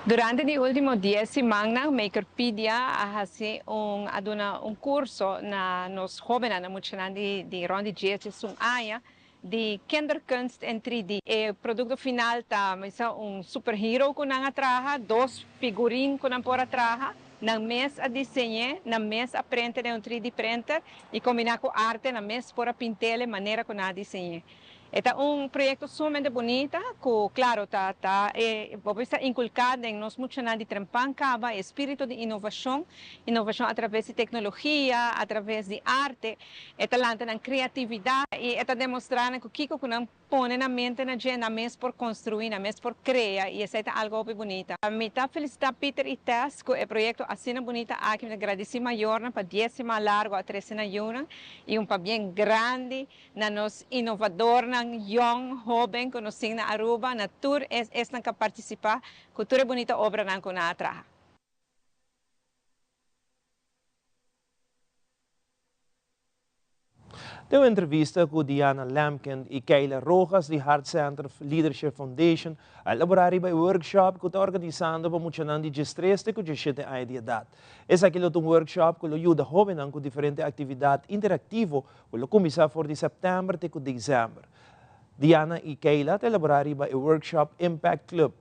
Durante di último 10 simannan Makerpedia a hasi un a duna un kurso na nos hóbennan, na muchanan di di rònt di 10, 11 aña di kinderkunst en 3D. E produkto final ta mester un superhero ku nan a traha, dos figurin ku nan por a traha, nan mes a diseñ'é, nan mes a prente den un 3D printer i kombiná ku arte nan mes por a pint'el e manera ku nan a diseñ'é. E ta un proyecto sumamente bunita cu claro ta ta e bo por ta inculca den nos muchanan di trempan caba e espirito di innovacion, innovacion a traves di tecnologia, a traves di arte, e ta lanta nan creatividad y e ta demostra nan cu kico cu nan pone nan mente na dje nan mes por construi, nan mes por crea y esey ta algo hopi bunita. Mi ta felicita Peter y Tess cu e proyecto asina bunita aki, mi ta gradici mayornan pa dies siman largo a trece nan yunan y un pabien grandi na nos inovadornan yong, hoben ku nos tin na Aruba, na tur es esnan ku a partisipá ku tur e bunita obranan ku nan a traha. Den un entrevista ku Diana Lemken i Keila Rojas di Heart Center Leadership Foundation a elaborá riba e workshop ku ta organisando pa muchanan di diestres te ku diesshete aña di edat. Esaki lo ta un workshop ku lo yuda hóbennan ku diferente aktividat interaktivo ku lo kuminsá for di sèptèmber te ku desèmber. Diana i Keila ta elaborá riba e workshop Impact Club.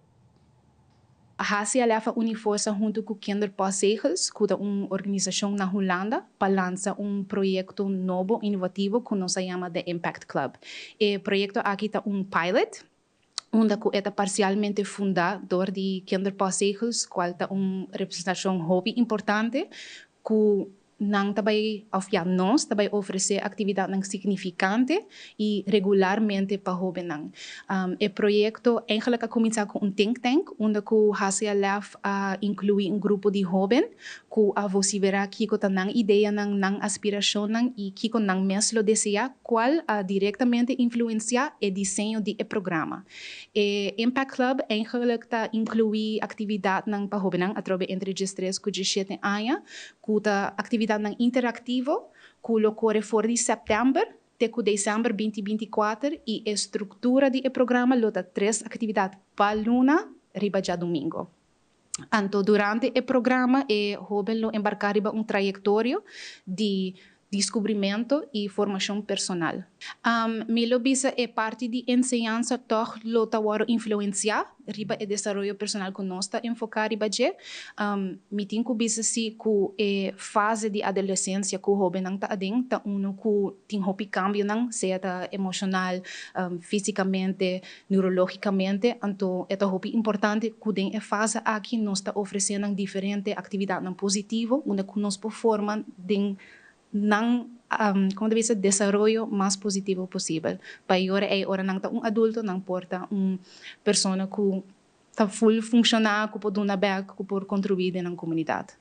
HCLF a uni forsa huntu ku Kinderpostzegels, ku ta un organisashon na Hulanda, pa lansa un proyekto nobo inovativo ku nos a yama The Impact Club. E proyekto aki ta un pilot, unda ku e ta parsialmente fundá dor di Kinderpostzegels, kual ta un representashon hopi importante ku nan ta bai òf ya nos ta bai ofresé aktividatnan signifikante i regularmente pa hóbennan. E proyekto eigenlik a kuminsá ku un think tank unda ku HCLF a inkluí un grupo di hóben ku a vosiverá kiko ta nan ideanan, nan aspirashonnan i kiko nan mes lo deseá kual a direktamente influensiá e diseño di e programa. E Impact Club eigenlik ta inkluí aktividatnan pa hóbennan atrobe entre diestres ku diesshete aña ku ta aktividatnan interaktivo ku lo kore for di sèptèmber te ku desèmber binti binti kuater i e struktura di e programa lo ta tres aktividat pa luna riba djadumingo. Anto durante e programa e hóben lo embarká riba un trayektorio di Descubrimento y formacion personal. Mi lo bisa e parti di enseñansa tog lo ta worde influencia riba e desaroyo personal cu nos ta enfoca riba dje. Mi tin cu bisa si cu e fase di adolescencia cu hobennan ta aden ta uno cu tin hopi cambionan, sea ta emocional, fisicamente, neurologicamente, anto e ta hopi importante cu den e fase aki nos ta ofrece nan diferente actividadnan positivo unda cu nos por forma den nan, como ta bisa, desaroyo mas positivo posibel. Pa e ora ey, ora nan ta un adulto, nan por ta un persona cu ta full funciona, cu por duna bek, cu por contribui den nan comunidad.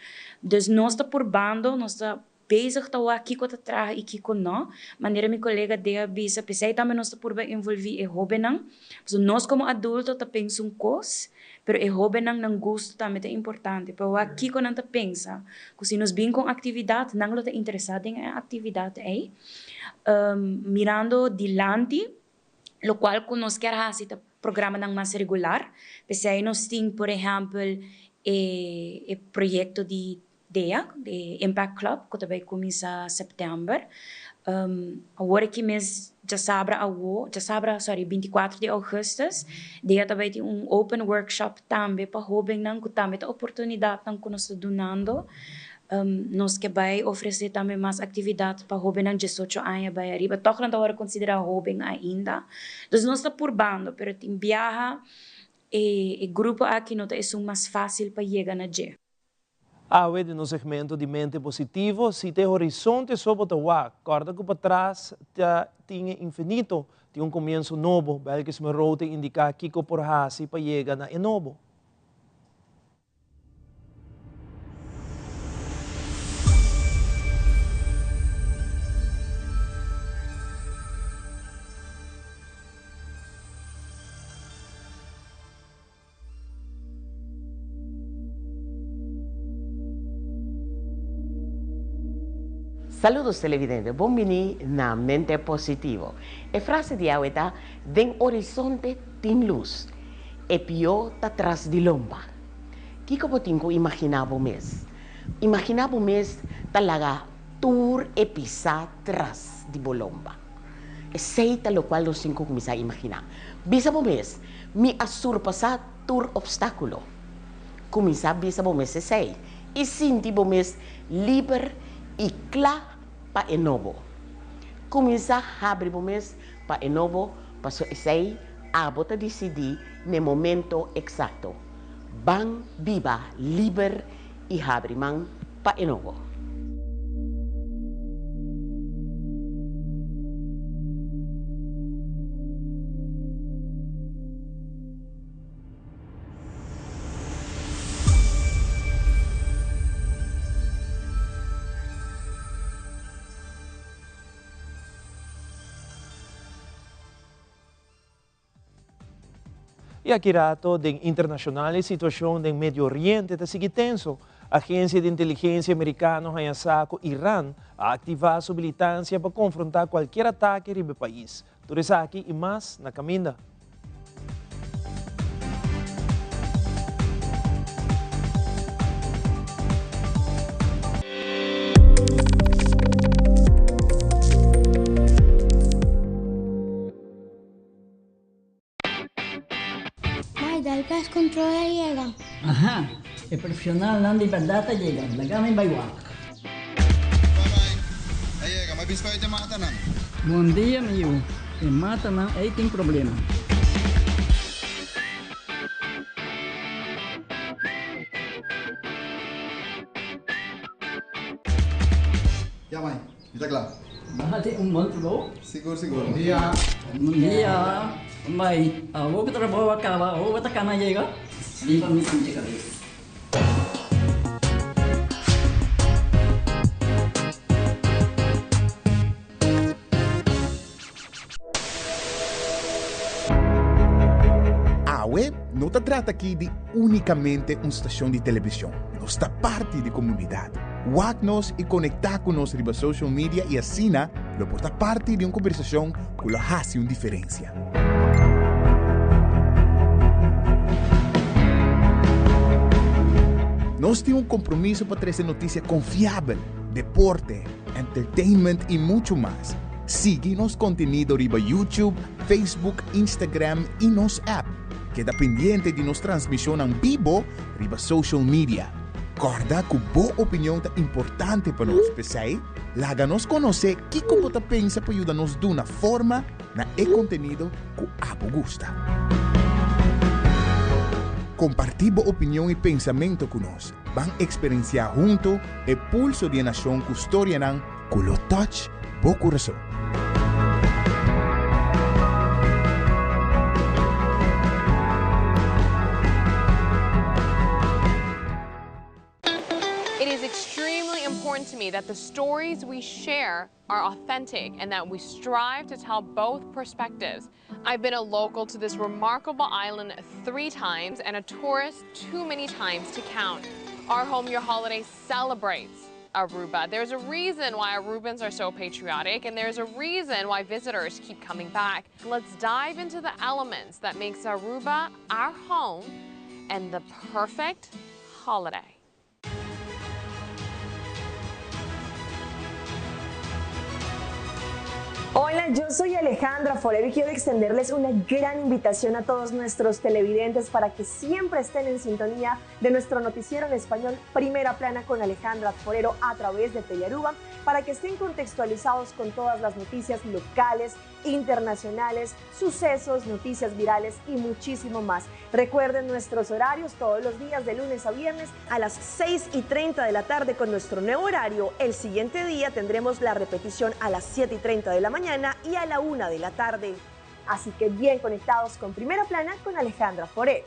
Dus nos ta purbando, nos ta bezig ta wak kiko ta traha i kiko no. Manera mi kolega Dea a bisa, p'esei tambe nos ta purba envolví e hóbennan. Pasobra nos komo adulto ta pensa un kos, pero e hóbennan nan gusto tambe ta importante. Pa wak kiko nan ta pensa, ku si nos bin ku un aktividat, nan lo ta interesá den e aktividat ei. Mirando dilanti, lokual ku nos kier hasi ta programanan mas regular. P'esei nos tin, por ehèmpel, e proyekto di DEA, di Impact Club, ku ta bai kuminsá sèptèmber. Awor aki mes djasabra awo, djasabra, sorry, bintikuater di ougùstùs, DEA ta bai tin un open workshop tambe pa hóbennan, ku tambe ta oportunidatnan ku nos ta dunando. Nos ke bai ofresé tambe mas aktividat pa hóbennan diesocho aña bai ariba. Tòg nan ta wòrdu konsiderá hóben ainda. Dus nos ta purbando, pero tin biaha e grupo aki no ta esun mas fásil pa yega na dje. Awe den nos segmento di Mente Positivo, si ta e horizonte so bo ta wak, kòrda ku patras ta tin e infinito, tin un komienso nobo. Belkis Monroe ta indiká kiko por hasi pa yega na e nobo. Saludos televidente, bon bini na Mente Positivo. E frase di awe ta, Den horizonte tin lus, e pió ta tras di lomba. Kiko bo tin ku imaginá bo mes? Imaginá bo mes ta laga tur e pisá tras di bo lomba. Esei ta lokual nos tin ku kuminsá imaginá. Bisa bo mes, Mi a surpasá tur opstákulo. Kuminsá bisa bo mes esei i sinti bo mes liber i kla pa e nobo. Kuminsá habri bo mes pa e nobo pasobra esei abo ta disidí n'e momento eksakto. Ban biba liber i habri man pa e nobo. I aki rato den internashonal e situashon den Medio Oriente ta sigui tenso. Agencia di inteligencia Mericano a haña sa cu Iran a activa su militancia pa confronta cualkier atake riba e pais. Tur esaki y mas na caminda. Mai, dal pest control a yega. Aha, e profesionalnan di berdad a yega, laga mi bai wak. Bye bye, a yega, mi a bisa pa e matanan. Bon dia mi yu, e matanan ei tin problema. Ya mai, Mi ta kla. Bo hasi un bon trabou. Sigur, sigur. Bon dia. Bon dia. Bai, awor ku trabou a kaba, awor bo ta kana yega? Riba mi sinti kabes. Awe no ta trata aki di únikamente un stashon di televishon, nos ta parti di komunidat. Wak nos i konektá ku nos riba social media i asina lo por ta parti di un kombersashon ku lo hasi un diferensia. Nos tin un kompromiso pa trese notisia konfiabel, deporte, entertainment i muchu mas. Sigui nos kontenido riba YouTube, Facebook, Instagram i nos app. Keda pendiente di nos transmishonnan bibo riba social media. Kòrda ku bo opinion ta importante pa nos, p'esei laga nos konosé kiko bo ta pensa pa yuda nos duna forma na e kontenido ku abo gusta. Kompartí bo opinion i pensamentu ku nos. Ban eksperensiá huntu e pulso di e nashon ku storianan ku lo touch bo kurason. It is extremely important to me that the stories we share are authentic and that we strive to tell both perspectives. I've been a local to this remarkable island three times and a tourist too many times to count. Our Home Your Holiday celebrates Aruba. There's a reason why Arubans are so patriotic and there's a reason why visitors keep coming back. Let's dive into the elements that makes Aruba our home and the perfect holiday. Hola, yo soy Alejandra Forero y quiero extenderles una gran invitación a todos nuestros televidentes para que siempre estén en sintonía de nuestro noticiero en español Primera Plana con Alejandra Forero a través de Telearuba para que estén contextualizados con todas las noticias locales, internacionales, sucesos, noticias virales y muchísimo más. Recuerden nuestros horarios todos los días de lunes a viernes a las 6 y 30 de la tarde con nuestro nuevo horario. El siguiente día tendremos la repetición a las 7 y 30 de la mañana y a la 1 de la tarde. Así que bien conectados con Primera Plana con Alejandra Foré.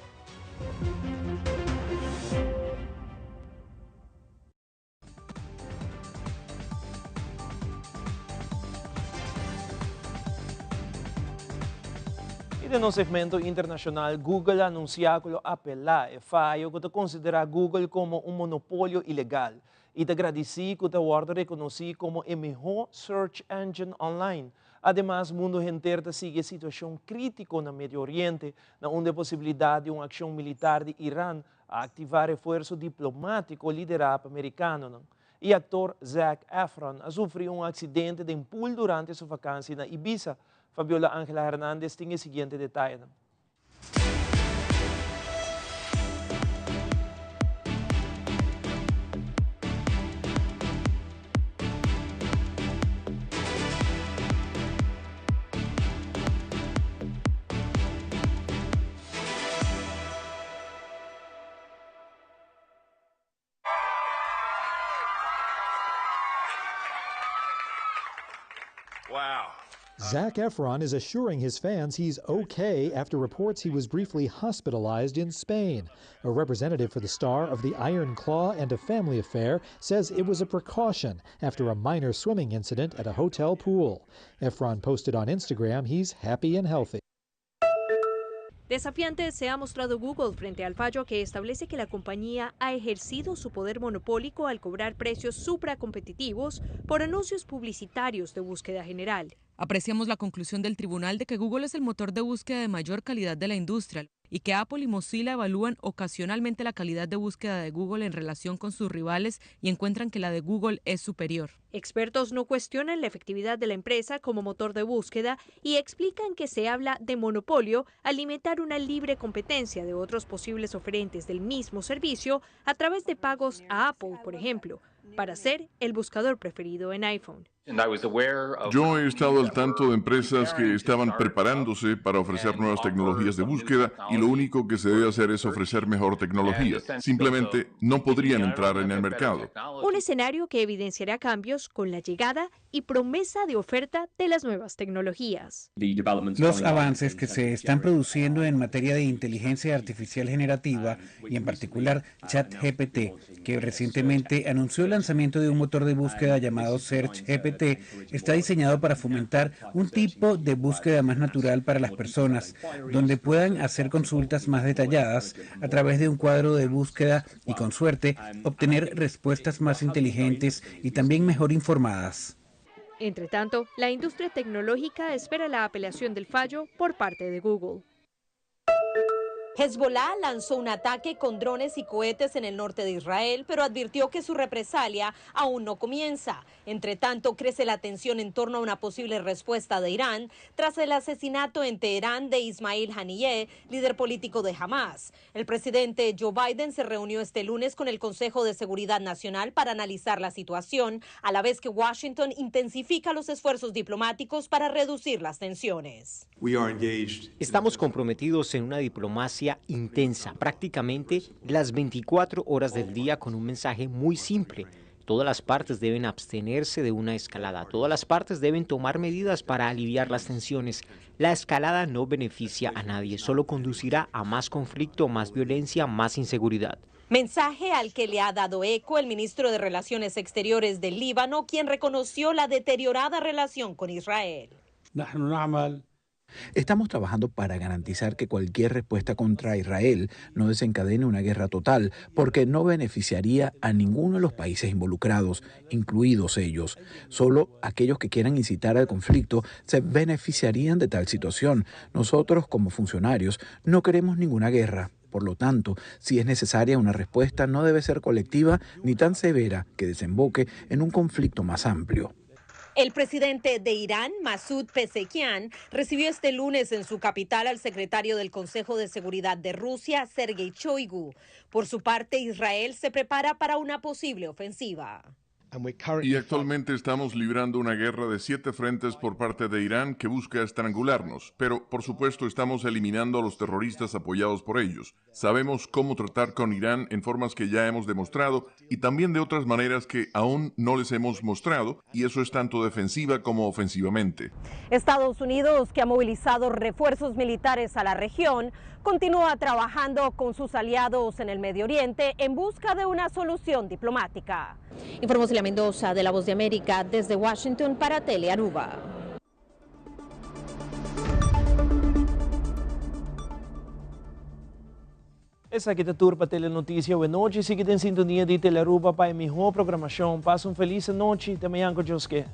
I den nos segmento internashonal, Google a anunsiá ku lo apelá e fayo ku ta konsiderá Google komo un monopolio ilegal i ta gradisí ku ta wòrdu rekonosí komo e mihó search engine online. Ademas, mundu henter ta sigui e situashon krítiko na Medio Oriente, na unda e posibilidat di un akshon militar di Iran a aktivá refuerso diplomátiko liderá pa merikanonan. E aktor Zac Efron a sufrí un aksidente den pool durante su vakansi na Ibiza. Fabiola Angela Hernandez tin e siguiente detayenan. Zac Efron is assuring his fans he's okay after reports he was briefly hospitalized in Spain. A representative for the star of The Iron Claw and A Family Affair says it was a precaution after a minor swimming incident at a hotel pool. Efron posted on Instagram he's happy and healthy. Desafiante se ha mostrado Google frente al fallo que establece que la compañía ha ejercido su poder monopólico al cobrar precios supracompetitivos por anuncios publicitarios de búsqueda general. Apreciamos la conclusión del tribunal de que Google es el motor de búsqueda de mayor calidad de la industria y que Apple y Mozilla evalúan ocasionalmente la calidad de búsqueda de Google en relación con sus rivales y encuentran que la de Google es superior. Expertos no cuestionan la efectividad de la empresa como motor de búsqueda y explican que se habla de monopolio al limitar una libre competencia de otros posibles oferentes del mismo servicio a través de pagos a Apple, por ejemplo, para ser el buscador preferido en iPhone. Yo he estado al tanto de empresas que estaban preparándose para ofrecer nuevas tecnologías de búsqueda y lo único que se debe hacer es ofrecer mejor tecnología. Simplemente no podrían entrar en el mercado. Un escenario que evidenciará cambios con la llegada y promesa de oferta de las nuevas tecnologías. Los avances que se están produciendo en materia de inteligencia artificial generativa y en particular ChatGPT, que recientemente anunció el lanzamiento de un motor de búsqueda llamado SearchGPT, está diseñado para fomentar un tipo de búsqueda más natural para las personas, donde puedan hacer consultas más detalladas a través de un cuadro de búsqueda y con suerte obtener respuestas más inteligentes y también mejor informadas. Entre tanto, la industria tecnológica espera la apelación del fallo por parte de Google. Hezbollah lanzó un ataque con drones y cohetes en el norte de Israel, pero advirtió que su represalia aún no comienza. Entre tanto, crece la tensión en torno a una posible respuesta de Irán tras el asesinato en Teherán de Ismail Haniyeh, líder político de Hamas. El presidente Joe Biden se reunió este lunes con el Consejo de Seguridad Nacional para analizar la situación, a la vez que Washington intensifica los esfuerzos diplomáticos para reducir las tensiones. Estamos comprometidos en una diplomacia intensa, prácticamente las 24 horas del día, con un mensaje muy simple. Todas las partes deben abstenerse de una escalada. Todas las partes deben tomar medidas para aliviar las tensiones. La escalada no beneficia a nadie, solo conducirá a más conflicto, más violencia, más inseguridad. Mensaje al que le ha dado eco el ministro de Relaciones Exteriores del Líbano, quien reconoció la deteriorada relación con Israel. Estamos trabajando para garantizar que cualquier respuesta contra Israel no desencadene una guerra total, porque no beneficiaría a ninguno de los países involucrados, incluidos ellos. Solo aquellos que quieran incitar al conflicto se beneficiarían de tal situación. Nosotros, como funcionarios, no queremos ninguna guerra. Por lo tanto, si es necesaria una respuesta, no debe ser colectiva ni tan severa que desemboque en un conflicto más amplio. El presidente de Irán, Masoud Pezeshkian, recibió este lunes en su capital al secretario del Consejo de Seguridad de Rusia, Sergei Shoigu. Por su parte, Israel se prepara para una posible ofensiva. Y actualmente estamos librando una guerra de 7 frentes por parte de Irán que busca estrangularnos, pero por supuesto estamos eliminando a los terroristas apoyados por ellos. Sabemos cómo tratar con Irán en formas que ya hemos demostrado y también de otras maneras que aún no les hemos mostrado, y eso es tanto defensiva como ofensivamente. Estados Unidos, que ha movilizado refuerzos militares a la región, continúa trabajando con sus aliados en el Medio Oriente en busca de una solución diplomática. Informó Celia Mendoza de La Voz de América desde Washington para Telearuba. Esaki ta tur pa Telenoticia awe nochi. Sigui den sintonia di Telearuba pa e miho programacion. Pasa un feliz anochi. Te mañan cu Dios ke.